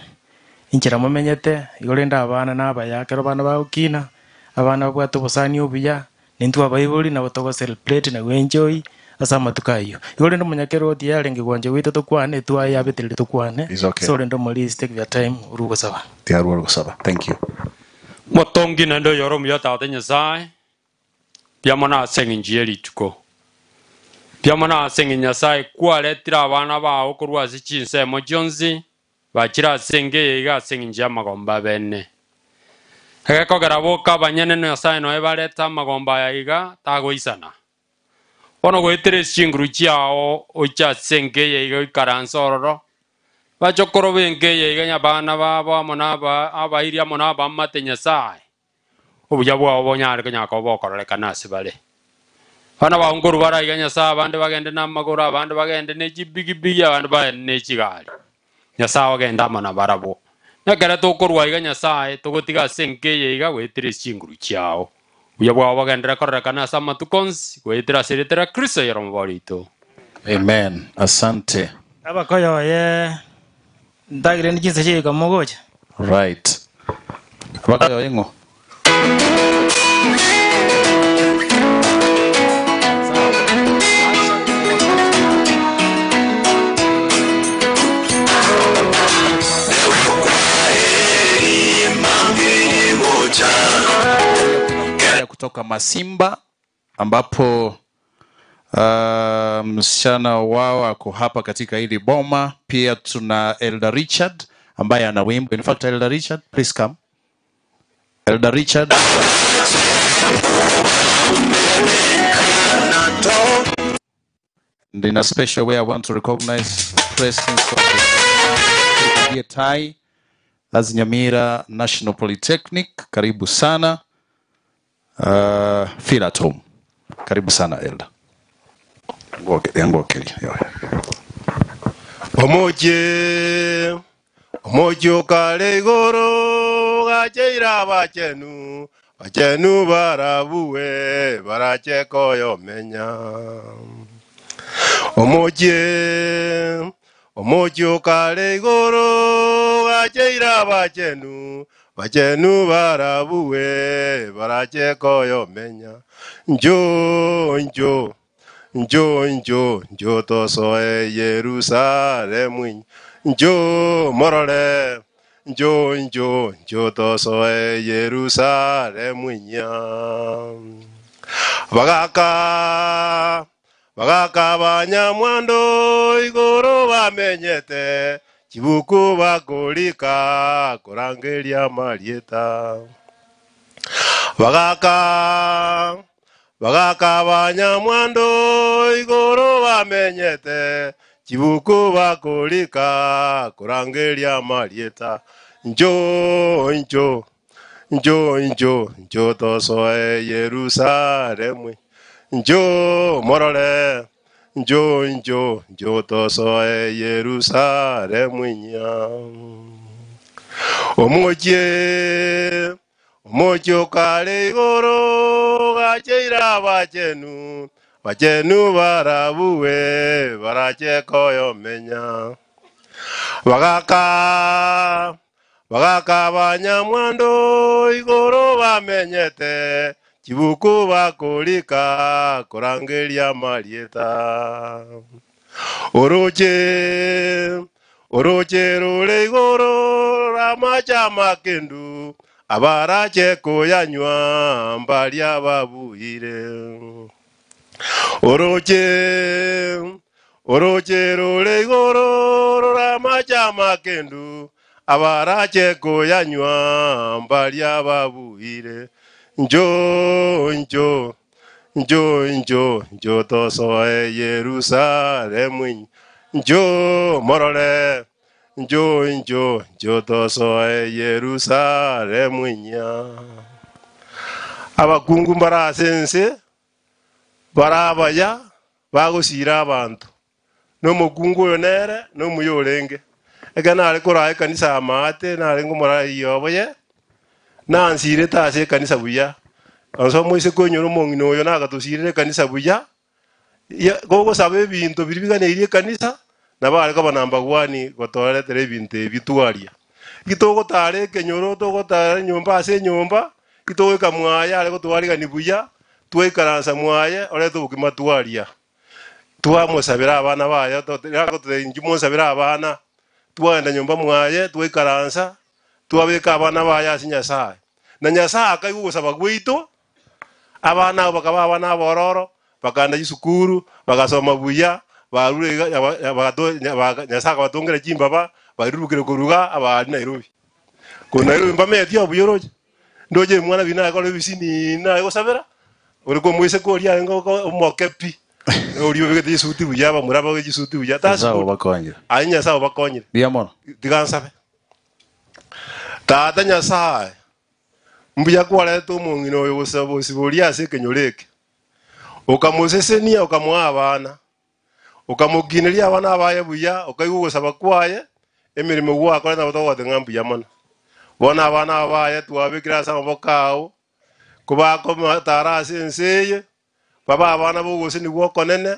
inchira mumenyete igorenda abana nabayakero bana bagukina abana babwate obosani obuya nintu abaibori nabo togo celebrate na enjoy ase amatuko aywo igorenda omonyakero otiarenge gwanje gwito tokwane twayabeterere tokwane. Okay. So rendo molisi take your time urugosaba tiarwo rugosaba. Thank you. Motongi nendo yoro muyota Nyasaye byamona asenge njiye rituko byamona asenge Nyasaye kwaretira abana bawo korwa ase chinsemo chionsi bachira asenge iga asenge njiye amagomba bene egekogera boka abanyene Nyasaye noe bareta amagomba aya iga tagoisana bono goetera chinguru chiao ocha asenge iga oikaransa ororo bachokoro bengeye iga nyabana babo amo naba abairi amo nabamate Nyasaye obuya bwabo bonyare konyaka bokororekana ase bare bana baunguru baraiga Nyasaye abande bagende namagoro abande bagende nechibigibigi abande bagende nechigari Nyasaye ogenda amo nabarabwo nekere tokorwa iga Nyasaye togotiga ase enkeye iga goetera chinguru chiao obuya bwabo bogendere kororekana ase amatuko onsi goetera ase eritera Kristo yoromborito. Amen. Asante. Abakoyo ye ndagire nikise chika mogocha. Right. Abakoyo yengo. Kutoka Masimba ambapo Msichana wao ako hapa katika hili boma. Pia tuna Elder Richard ambaye ana wimbo. In fact, Elder Richard, please come. Elder Richard. And in a special way, I want to recognize the presence of the Tai. That's Nyamira National Polytechnic. Karibu sana. Feel at home. Karibu sana, Elder. Omoje omoje kale igoro gacheira bachenu bachenu barabuwe barache koyo menya. Omoje omoje kale igoro gacheira bachenu bachenu barabuwe barache koyo menya. Njo njo njo njo njo tosoe Yerusalemu njo morore njo njo njo tosoe Yerusalemu nya. Bagaka bagaka banyamwando igoro bamenyete chibuku bakolika korangeria marieta. Bagaka bagaka banyamwando igoro bamenyete chibuku bakolika korangeria marieta. Njo njo njo njo njo tosoe Yerusalemu njo morore njo njo njo tosoe Yerusalemu nya. Omoje omoje kale igoro gacheira bachenu bachenu barabuwe barache koyo menya. Bagaka bagaka banyamwando igoro bamenyete chibuku bakolika korangeria marieta. Oroche oroche rure igoro ramacha makendu abarache koyanywa mbaria babuire. Oroche oroche rure igoro ramacha makendu abarache koyanywa mbaria babuire. Njo njo njo njo njo tosoe Yerusalemu njo morore njo njo njo tosoe Yerusalemu nya. Abakungu mbarasense barabaya bagosira abantu nomukungu oyo nere nomuyorenge eke nare korae ekanisa amate nare ngomora yoboye nansire tase ekanisa buya anso moise konyora omong'ina oyo nagatusirire ekanisa buya gogosaba ebinto biri biganeirie ekanisa nabo koba namba 1 gotoretera ebinto ebi twaria gitogotara ekenyoro togotara enyomba ase enyomba gitogoika mwaye are gotwarigani buya twaikaransa mwaye orete obokima twaria twamosabera abana baye mosabera abana twaenda nyomba mwaye twaikaransa twabeka abana baye ase Nyasaye na Nyasaye akaigwa gosaba gwaito abana abo bakaba abana abororo bakanda isukuru bagasoma buya barure Nyasaye akabatongera chimbaba bairurukire koruga abari Nairobi ko Nairobi mbameti obuyoroje ndoje mwana bina akora ebisini na gosabera uri ko mwise koria ngo omokepi uri obegete isuti buya bamuraba isuti buya Nyasaye obakonyire ayi Nyasaye obakonyire buya mono tigansabe Tata Nyasaye mbuya kwareta omong'ina oyo gosaba osiboria ase ekenyoro eke okamosesenia okamoa abana okamokineria abana abaye buya okaigwa gosaba kwaye emirimo gwakora nabo togotenga mbuya mono bona abana abaye twabekire ase amaboko ao kobakomatara ase ense eye baba abana bogosenigwa okonene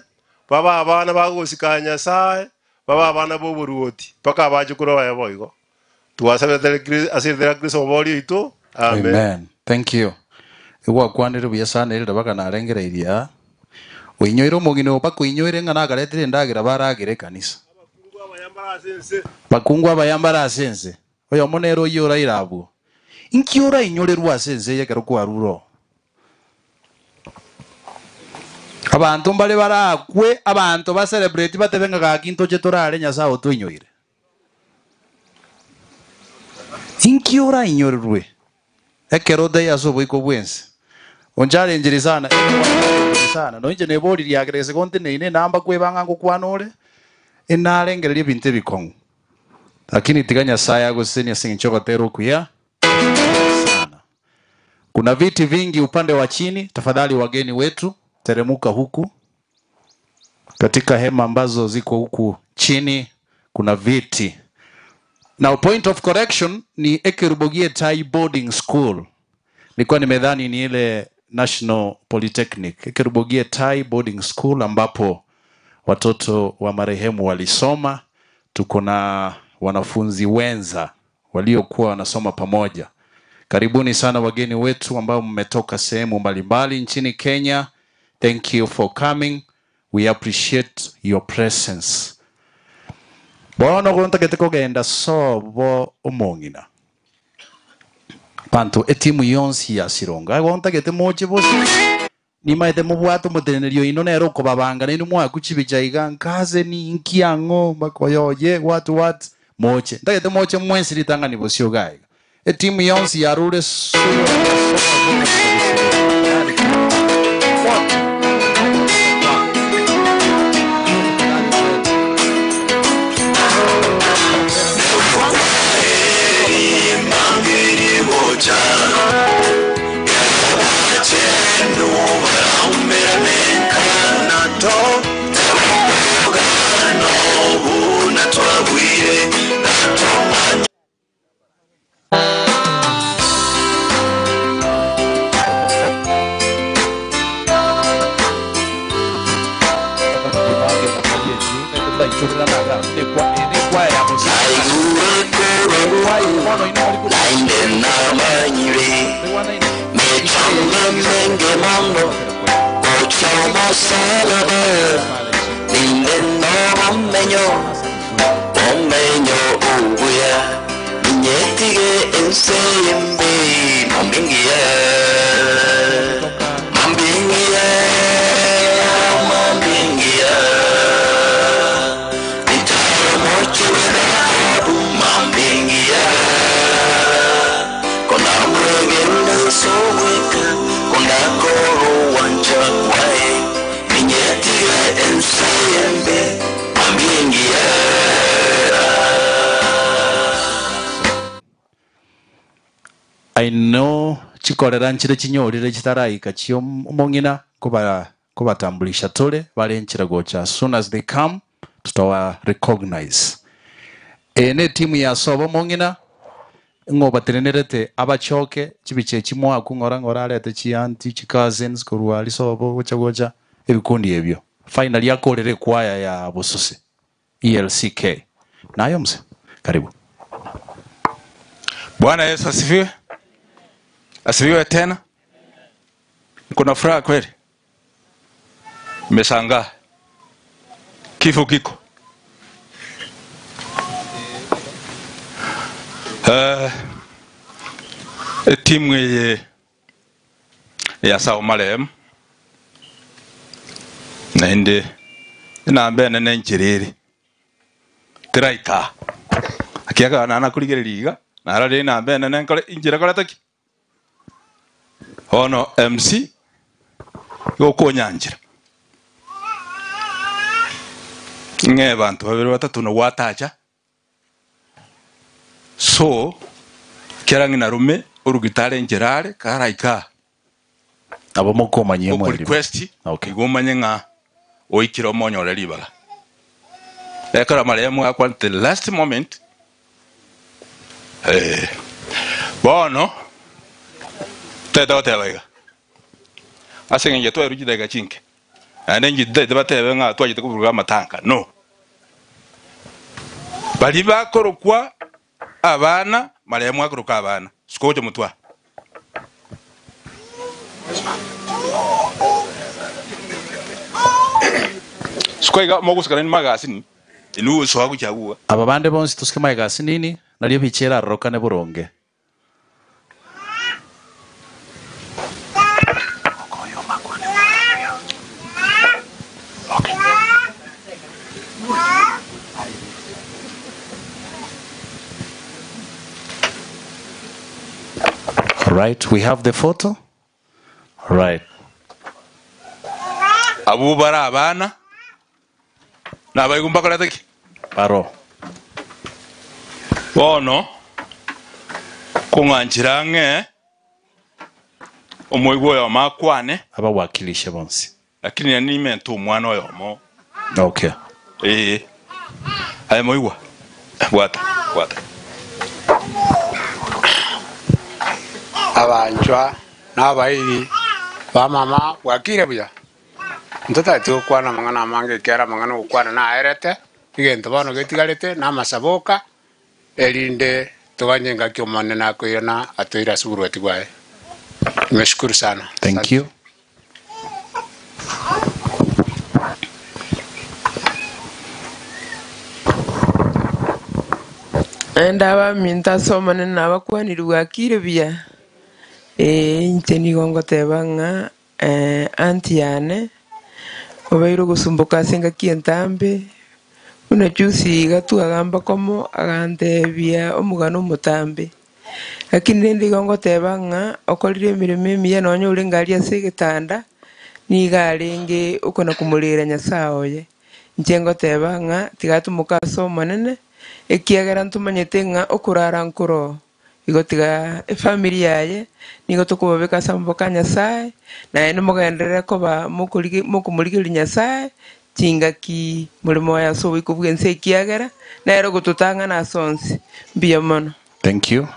baba abana bagosika Nyasaye baba abana boboruoti mpaka abachukuru baye boigo twasabete ase Kristo obori oito. Amen. Amen. Thank you. Igwakwanire buya sana erida bakanarengereiria oinyoire omogina oyo mpaka oinyoire ng'a nakaretire endagira baragere ekanisa bakungu abayambara ase ense oyo omo nere oyo oraire abwo inki orainyorerwa ase ense eye ekero kwarure oo. Abantu mbale barakwe abantu ba celebrate batebenga gakinto che torare Nyasaye otuinyoire. Inki ora inyorwe. Ekero de yaso boiko bwense. Onchallenge sana. Sana no inje nebori ryagerese konte neine namba kwebanga ngokwanore enarengereria bintu bikongu. Lakini tiga Nyasaye agosenia sinchoka tero kuya sana. Kuna viti vingi upande wa chini, tafadhali wageni wetu teremuka huku. Katika hema ambazo ziko huku chini kuna viti. Now point of correction ni Ekerubogie Tai Boarding School. Nilikuwa nimedhani ni ile National Polytechnic. Ekerubogie Tai Boarding School ambapo watoto wa marehemu walisoma. Tuko na wanafunzi wenza waliokuwa wanasoma pamoja. Karibuni sana wageni wetu ambao mmetoka sehemu mbalimbali nchini Kenya. Thank you for coming. We appreciate your presence. Bono gontagete kogenda sobo omongina. Panto etimu yonsi ya Sironga. Gontagete moche bosi. Nimaete mubwato mutenerio ino nero kobabanga ninu mwakuchibija iga nkaze ni nkiango bakoyoye what moche. Ntagete moche mwensi litanga ni bosio gaiga. Etimu yonsi ya rure I know chikorera nchire chinyorire chitaraika chio mongina kubatambulisha tole bale nchira gocha. As soon as they come tutawa recognize. Ene timu ya sobo mongina ngobatenerete abachoke chibiche chimwa kungora ngora alete chi auntie chi cousins korwa lisobo gocha gocha ebikundi ebyo. Finally yakorere kwaya ya Bosose ELCK. Nayo mse karibu. Bwana Yesu asifiwe. Asifiwe tena. Kuna furaha kweli. Nimeshangaa. Kifo kiko. Timu ya Sao Marehemu naende inambe nene nchiriri tiraika akiaga nana kurigereria narari inambe nene nkore injira koretaki ono MC gokonyanjira nge bantu babiri batatu no watacha so kerangi narume urugitare njirare karaika abo mokomanye mwe request okay igomanye nga oikira omonyore ribaga ekora marehemu akwa the last moment bono teta otebaiga ase nge twerujidega chinke ande njide batebe nga twagite kuvuga amatanka no bali bakorokwa abana marehemu akoroka abana sikoje mutwa Sikoiga mogusikana ni magazine inu so hakuchagua aba bande bonsi tusike magazine nini nalio bichera rokane buronge Right, we have the photo. Right. Abu bara abana nabaigumba koreteki baro bono kung'anchira ng'e omoigwa oyo makwane abawakilishe bonsi lakini nimente omwana oyomo. Okay. Aye moigwa bwata bwata abanchwa n'abairi bamama bwakire buya ntotati gokwana amang'ana amange ekero amang'ana gokwana naerete egento bono getigarete namasaboka erinde toganye ngaki omone nakoirana atoira ase oborwati bwaye. Nimeshukuru sana. Thank you. Ndaba minta somane nabakwanirwa akire buya. Inche nigo ngoteba ng'a anti yane obeire gosumboka ase engaki entambe buna juzi iga twagamba komo agantebia omogano omotambe, lakini rende igo ngoteba ng'a okorire emiremo emiya nonya ore ngari ase egetanda niga arenge okona komorera Nyasaye oye. Inche ngoteba ng'a tiga tomoka ase omonene ekiagera ntomanyete ng'a okorara nkoro igo tiga efamily yaye nigo tokobabeka ase amaboko a Nyasaye naye nimugenderere koba mokomorigereria Nyasaye chingaki murimo oyo ase oboiko bwa ense ekiagera nere ogototang'ana ase onsi. Mbuya mono. Thank you.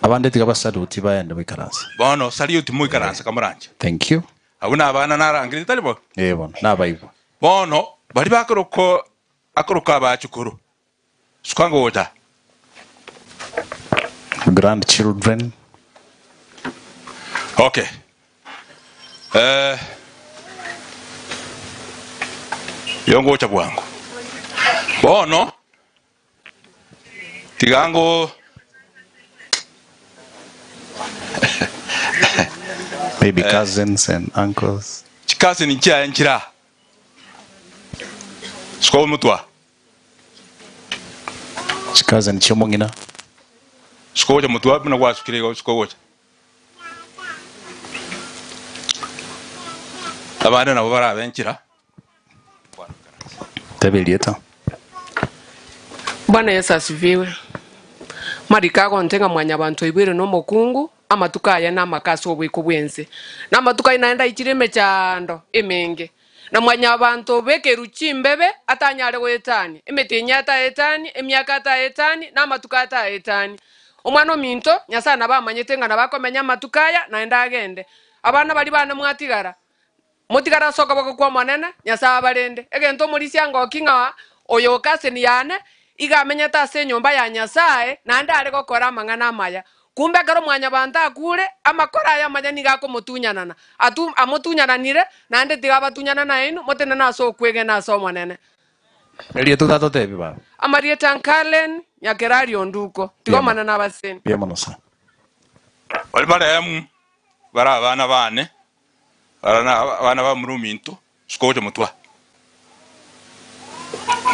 Abande tiga basaluti baende boikaransa. Bono saluti moikaransa kamoranje. Thank you. Abo na abana narangire tari bo? Bono nabaigwa. Bono bari bakoroko akoroka abachukuru sukangoja grandchildren. Okay. Yongocha bwangu. Bono tigango maybe cousins and uncles. Chikasi ni nchia nchira. Siko mutwa. Chikazi ni chomongina. Sikoja mutwa buna gwasukire sikoja. Abana nabo barabenchira. Tebelieta. Bwana Yesu asifiwe. Marika ntenga mwanya bantu ibire no mokungu amatuka aya namakaso obwiko bwense. Namatuka inaenda ichireme chando emenge. Na mwanya abantu bekeru chimbebe atanyare goetani. Emetenya ataetani, emiaka ataetani, namatuka ataetani. Omwana ominto Nyasaye nabamanyete nga nabakomenya amatukaya naenda agende. Abana bari bana mwatigara. Mutigara soka bako kwa mwanene Nyasaye abarende. Egento morisia ngokinga oyo kaseni yane igamenyeta ase nyomba ya Nyasaye naende are gokora amang'ana amaya. Kumbe kero mwanya bantu akure amakora aya amanya niga akomotunyanana. Atu amotunyananire naende tiga abatunyana nainu motenene ase okwegena ase omonene. Erieto tatotebi baba. Amarieta Nkalen Nyakerari Onduko. Tiga omonene abaseni. Mbuya mono sana. Bari baremu bara abana bane abana ba muruminto sikoje mutwa.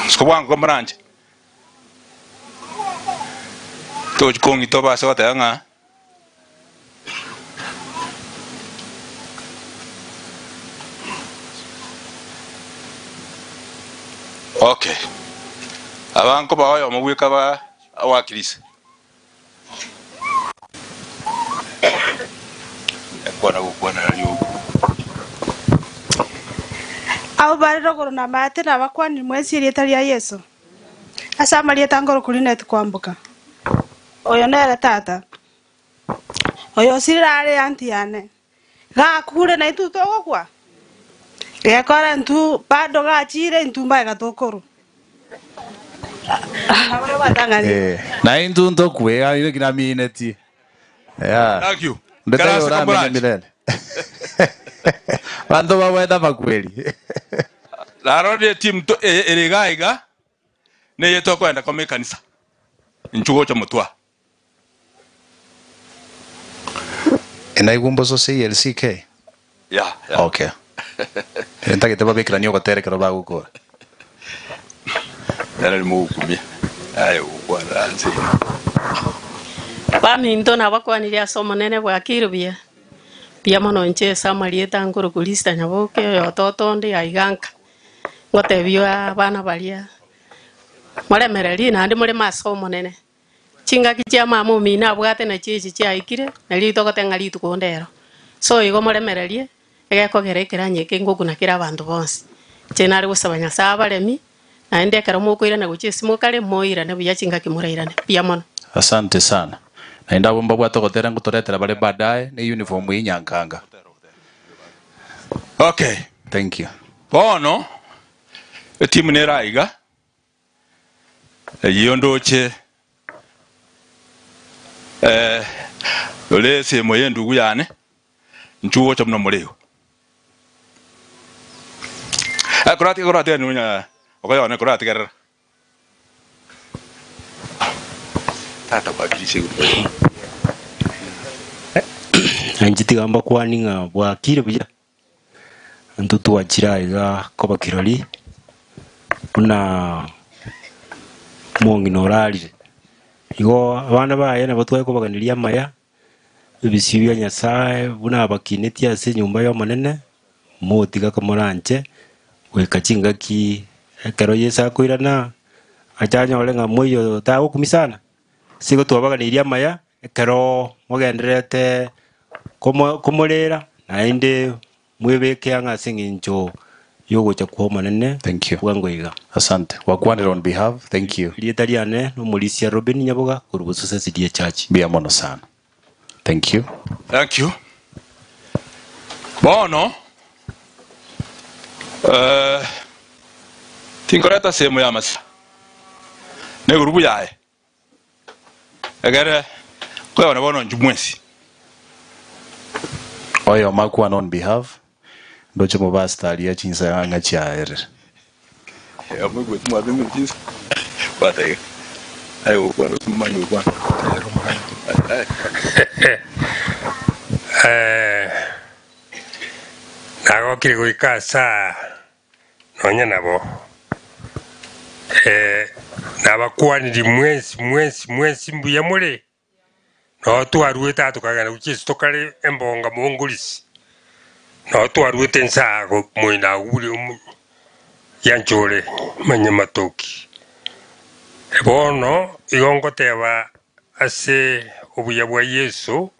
Siko bwangu komoranje. Toji kongi toba ase goteba ng'a okay. Abanko baoyo omogweka ba awakilise. Ekwana gokwana ryo. Abo bari rogoro na mate na bakwani mwesi rieta rya Yesu. Asa marieta ngoro kulinet kwambuka. Oyo nere tata. Oyo sirare anti yane. Gakure na itu togokwa. Gekora ntu bado gachire ntumba gatokoro. Abaro batangani. Na intu ntokwe ayo kinamineti. Yeah. Thank you. Ndetayo ramenya milele. Bantu bawenda bakweli. Larode team to erega ne yeto kwenda kome kanisa. Nchugo cha mutwa. Enaigumbo so CLCK. Yeah, yeah. Okay. Entagete babikira niyo goterekera bagukora. Yari mukumye. Ayo kwanza. Baminto nabakwanirie ase omonene bwakire buya. Buya mono inche ase amarieta nkorokorista nyaboke oyo ototonde aiganka. Ngotebia abana baria moremereri naende more ase omonene. Chingaki chia mama omino abwate na chichi chiaikire nari togoteng'a rituko ndero. So igo moremererie egekogera ekeranya eke ngokuna kera abanto bonsi. Inche nare gosaba Nyasaye abaremi naende ekero mokoirana gochia esimo kare moirane buya chingaki morairane. Buya mono. Asante sana. Naenda abo mbabwate gotera ngotoretera bare baadaye ne uniform y'inyankanga. Okay. Thank you. Bono etimu neraiga eyiyo ndoche ole semo yendugu yane nchuo cha muno muriho kurati kurati nunya okoyone kurati kerera tata kwakirise Anjitigamba kwaninga bwakire buya ntutu wachira iga koba kirori buna mong'ina orarire igo abana baye nabo twari kobaganiria amaya ebisio bya Nyasaye buna abakinetie ase enyomba ya omonene motiga komoranche goika chingaki ekero Yesu akoirana achanyore ng'a moiyo tagokumisana sigo twabaganiria amaya ekero mogenderete komorera naende mwebeke anga ase eng'encho yogocha kwa omonene. Thank you. Bwango iga. Asante. Wakwanira on behalf. Thank you. Rieta riane nomorisia Robin Nyaboga korubuso SDA Church. Bia mono sana. Thank you. Thank you. Bono tinkoreta sehemu ya masa ne gurubu yae egere koyona bono njumwesi oyo makwana on behalf ndoche mubasta alia chinsa anga chaere ya mungu mwa chinsa bata ayo kwa manyu kwa nagokire goika saa nonya nabo nabakwaniri mwensi mwensi mwensi mbuya mure no twaruete atukagana guchisi tokare embonga mongolisi no twaruete nsago moina guri yanchore manyamatoki bono igo ngoteba ase obuya bwa Yesu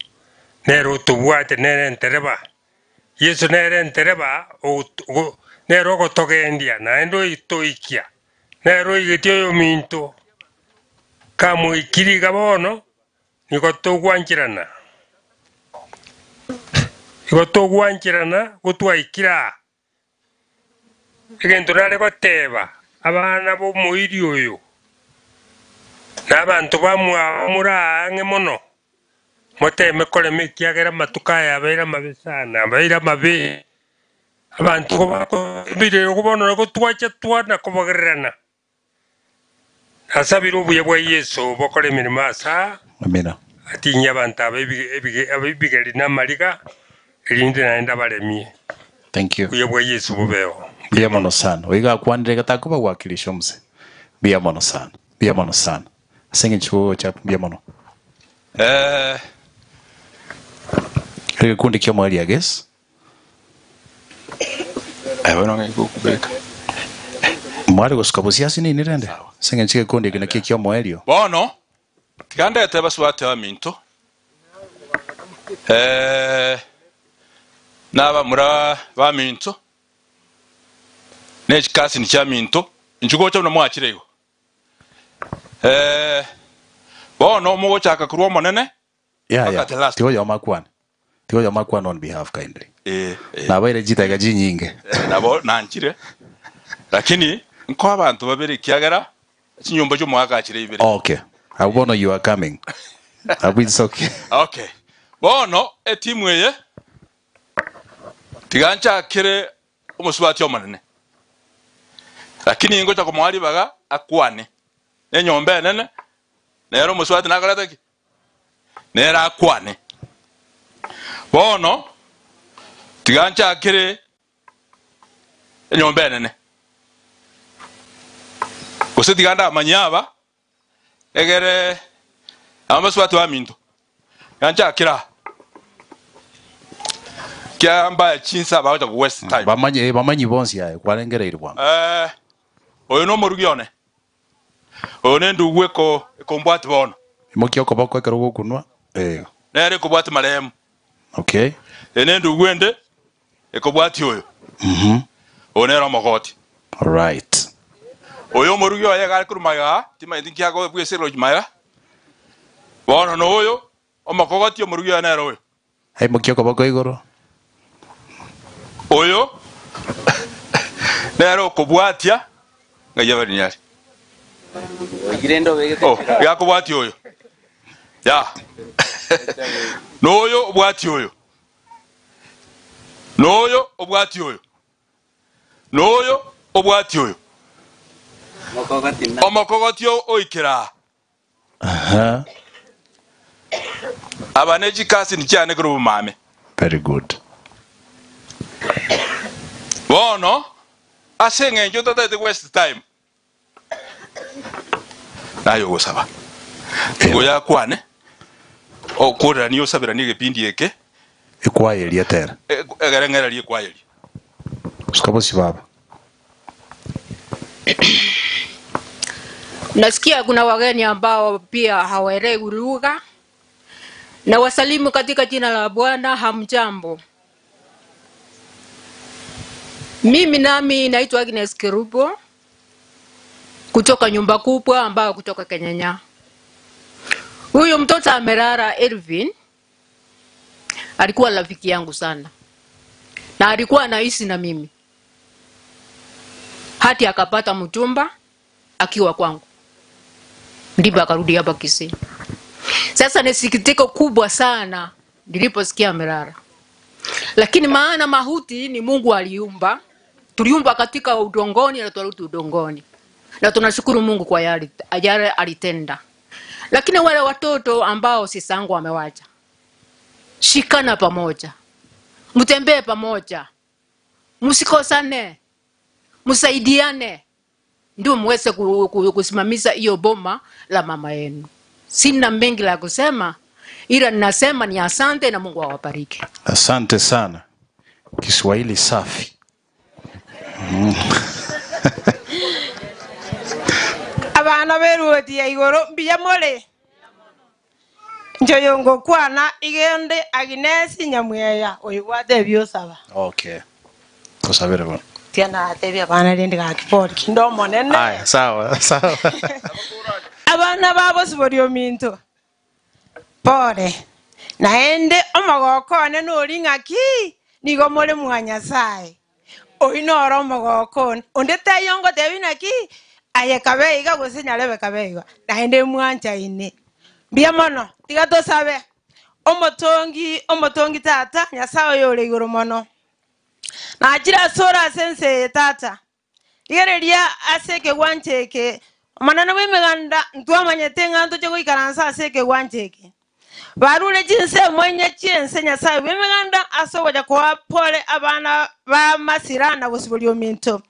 nero tubwate nere ntereba Yesu nere ntereba nero gotogendia naende itoikia nero igetio yominto kamoikiriga bono nigo togwanchirana nigo togwanchirana gotwaikira egento nare goteba abana bomoiri oyo n'abantu bamwa murang'e mono moteme korema ekiagera amatuko aya abeire amabe sana abeire amabe abantu bire okubonora gotwacha twana kobagererana asabire obuya bwa Yesu bokora emirimo asa. Amina. Atinya abantu ab'ebigeri n'amariga erinde naende abaremie. Thank you. Obuya bwa Yesu bubeo. Bia mono sana. Oiga kwanire gatakuba gwakirisha omuse. Bia mono sana. Bia mono sana. Asenge chuo cha bia mono. Kikundi kio mwali I guess. Bueno ngikubeka. Mwali gosukabusia sini nirende. Senge chike kundi kina kikio mwelio. Bono tigandete baswate wa minto. Naba mura ba minto. Nechikasi ni cha minto. Nchugo cha mwachirego. Bono mugochaka kurwa monene. Yeah. Tigo makwan. Tigo makwan on behalf kindly. Na baire jitaga jinyinge. Nabo nanchire. Lakini nko abantu babiri kiagera chinyumba cyo mwakachire ibiri. Okay. I wanna you are coming. I will okay. Okay. Bono etimu eye tigancha kire omusubati omonene. Lakini ngocha komwali baga akwane. Enyomba enene nero omusubati nakoreta ki? Nera akwane. Bono tigancha kire enyomba enene. Gose tiganda amanyaba egere amasubati wa minto. Yanchakira. Kiamba chinsa bagocha ku waste time. Bamanye bamanyi bonsi yaye kwarengereire bwango. Oyo no murugi one. Oyo nendu gweko ekombwati bono. Imoki okoboko ekero gokunwa. Nere kobwati maremu. Okay. Enendu gwende ekobwati oyo. Onera mogoti. All right. Oyo murugi oye gari kurumaga timaindi kiago bwesero jimaya. Bono no oyo omokogoti omurugi oye nere oyo. Imoki okoboko igoro. Oyo nere okobwatia ngaya bari nyari. Oh, yakobwati oyo. Ya. Noyo obwati oyo. Noyo obwati oyo. Noyo obwati oyo. Omokogoti oikira. Abaneji kasi ni cyane kuri bumame. Very good. Bono asenge njo tata waste time. Nayo gosaba. Goya kwane. Okora niyo sabira ni gipindi eke. Ekwayeria tera. Egerengera ri ekwayeria. Sikabosi baba. Nasikia kuna wageni ambao pia hawaelewi lugha. Na wasalimu katika jina la Bwana, hamjambo. Mimi nami naitwa Agnes Kerubo kutoka nyumba kubwa ambao kutoka Kenyanya. Huyu mtoto amerara Elvin alikuwa rafiki yangu sana. Na alikuwa anaishi na mimi. Hati akapata mchumba akiwa kwangu. Ndipo akarudi hapa Kisii. Sasa ni sikitiko kubwa sana niliposikia amerara. Lakini maana mahuti ni Mungu aliumba. Tuliumba katika udongoni na tuarudi udongoni. Na tunashukuru Mungu kwa yale alitenda. Lakini wale watoto ambao sisangu wamewacha, shikana pamoja, mtembee pamoja, msikosane, msaidiane, ndio muweze kusimamisha hiyo boma la mama yenu. Sina mengi la kusema, ila ninasema ni asante na Mungu awabariki. Asante sana. Kiswahili safi. Abana beruti ya igoro mbiya more. Njoyongo kwana igende Agnes Nyamweya oyigwate byosaba. Okay. Tusabire bwana. Tiana atebya abana rindi gakipori kindo monene. Aya, sawa, sawa. Abana babo siborio minto. Pore. Naende omogoko one nori ng'aki nigo more mwa Nyasaye. Oinoro omogoko onde teyongo tebi naki aye kabeiga gose nyarebe kabeiga. Naende mwancha ine. Mbia mono tiga tosabe. Omotongi tata Nyasaye oyore igoro mono. Najira sora sense tata. Igereria ase kegwancheke. Manana w'emiganda ntwamanyete ng'anto cyo goikaransa ase kegwancheke. Barure jinse mwenye chinse Nyasaye w'emiganda asoboja kwa pole abana ba masirana gosiboli minto.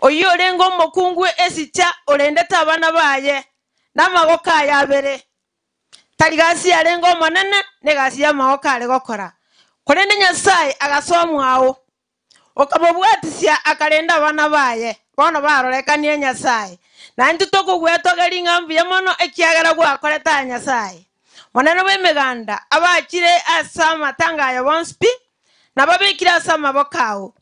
Oyo rengo omokungwe esicha orendeta abana baye namagoka yabere. Tarigasi yarengo omonene negasi yamagoka are gokora. Korende Nyasaye agasomwawo. Okamobwatisia akarenda abana baye. Bono barorekanie Nyasaye. Na ntitokogwetogeri ng'ambuya mono ekiagera gwakoreta Nyasaye. Monene w'emiganda abakire ase amatanga ya bonspi nababikire ase amaboko ao.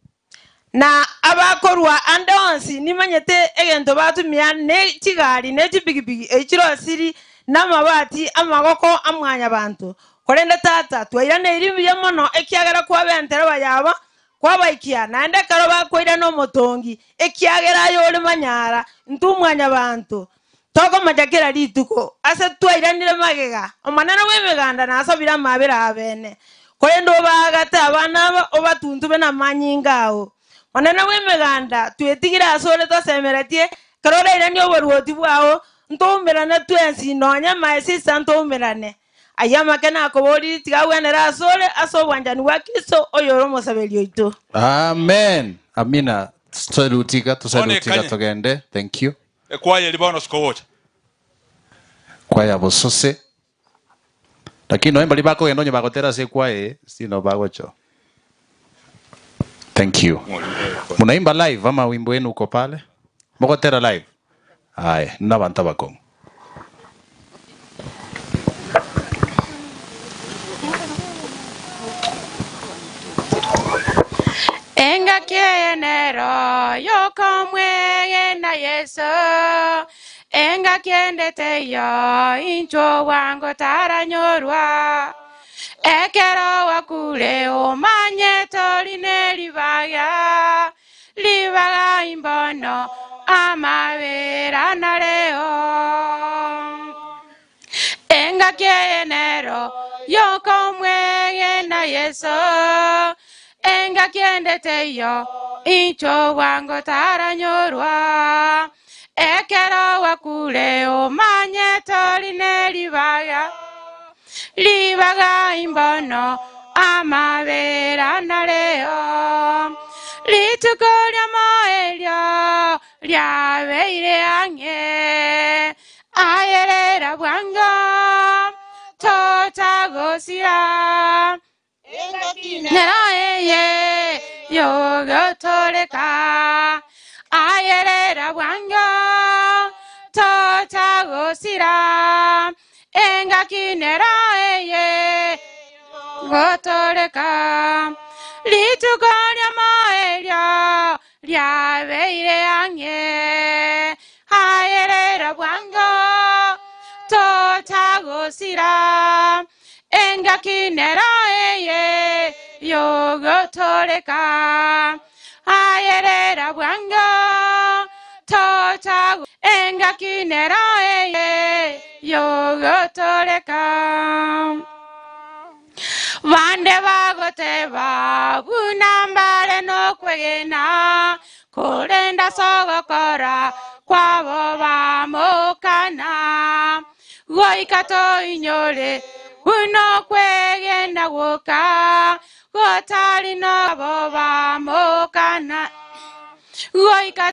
Na abakorwa ande onsi nimanyete egento batumia ne chigari ne chipigipigi echirosiri n'amabati amagoko amwanya bantu. Korende tata twairane irimbuya mono ekiagera kwabentere bayaba kwabaikia naende karo bakoira n'omotongi ekiagera yore manyara ntumwanya bantu. Toko majakera rituko ase twairanire magega omanene w'emiganda nasabira amabera abene korende obagate abana aba obatuntube n'amanyinga ao. Onene w'emiganda twetigire ase ore tosemeretie kero orairanie oboruoti bwao ntuumerane twensi nonya maesisa ntuumerane. Aya make nakoboriri tigagwenera ase ore ase obwanchani bwa Kristo oyore omosaberi oito. Amen. Amina. Tusalutika tugende. Thank you. Ekwaya libono sikowocha. Kwaya bosose. Lakini noemba libako endo bagotera se kwae sino bagocho. Thank you. Munaimba live ama wimbo wenu uko pale? Mogotera live. Aye, nabanta bakong. Enga kienero yokomwe na Yesu. Enga kiendete yo incho wango taranyorwa. Ekero wakule omanye toline libaga. Libaga imbono amabera na leo. Enga kienero yokomwe na Yesu. Enga kiendete yo incho wango taranyorwa. Ekero wakule omanye toline libaga. Libaga imbono amabera na leo. Lituko lya moelyo lyabeire ange. Ayerera bwango totagosira. Nero eye yogotoleka. Ayerera bwango totagosira. Enga kinera eye gotoleka. Lituko lya moelyo lyabeire ange. Ayerera bwango totagosira. Enga kinera eye yogotoleka. Ayerera bwango totago. Enga kinera eye yogotoleka. Bande bagoteba bunambale no kwegena. Kurenda sogokora kwabo bamokana. Goika toinyore uno kwegena woka. Gotari no bo bamokana. Goika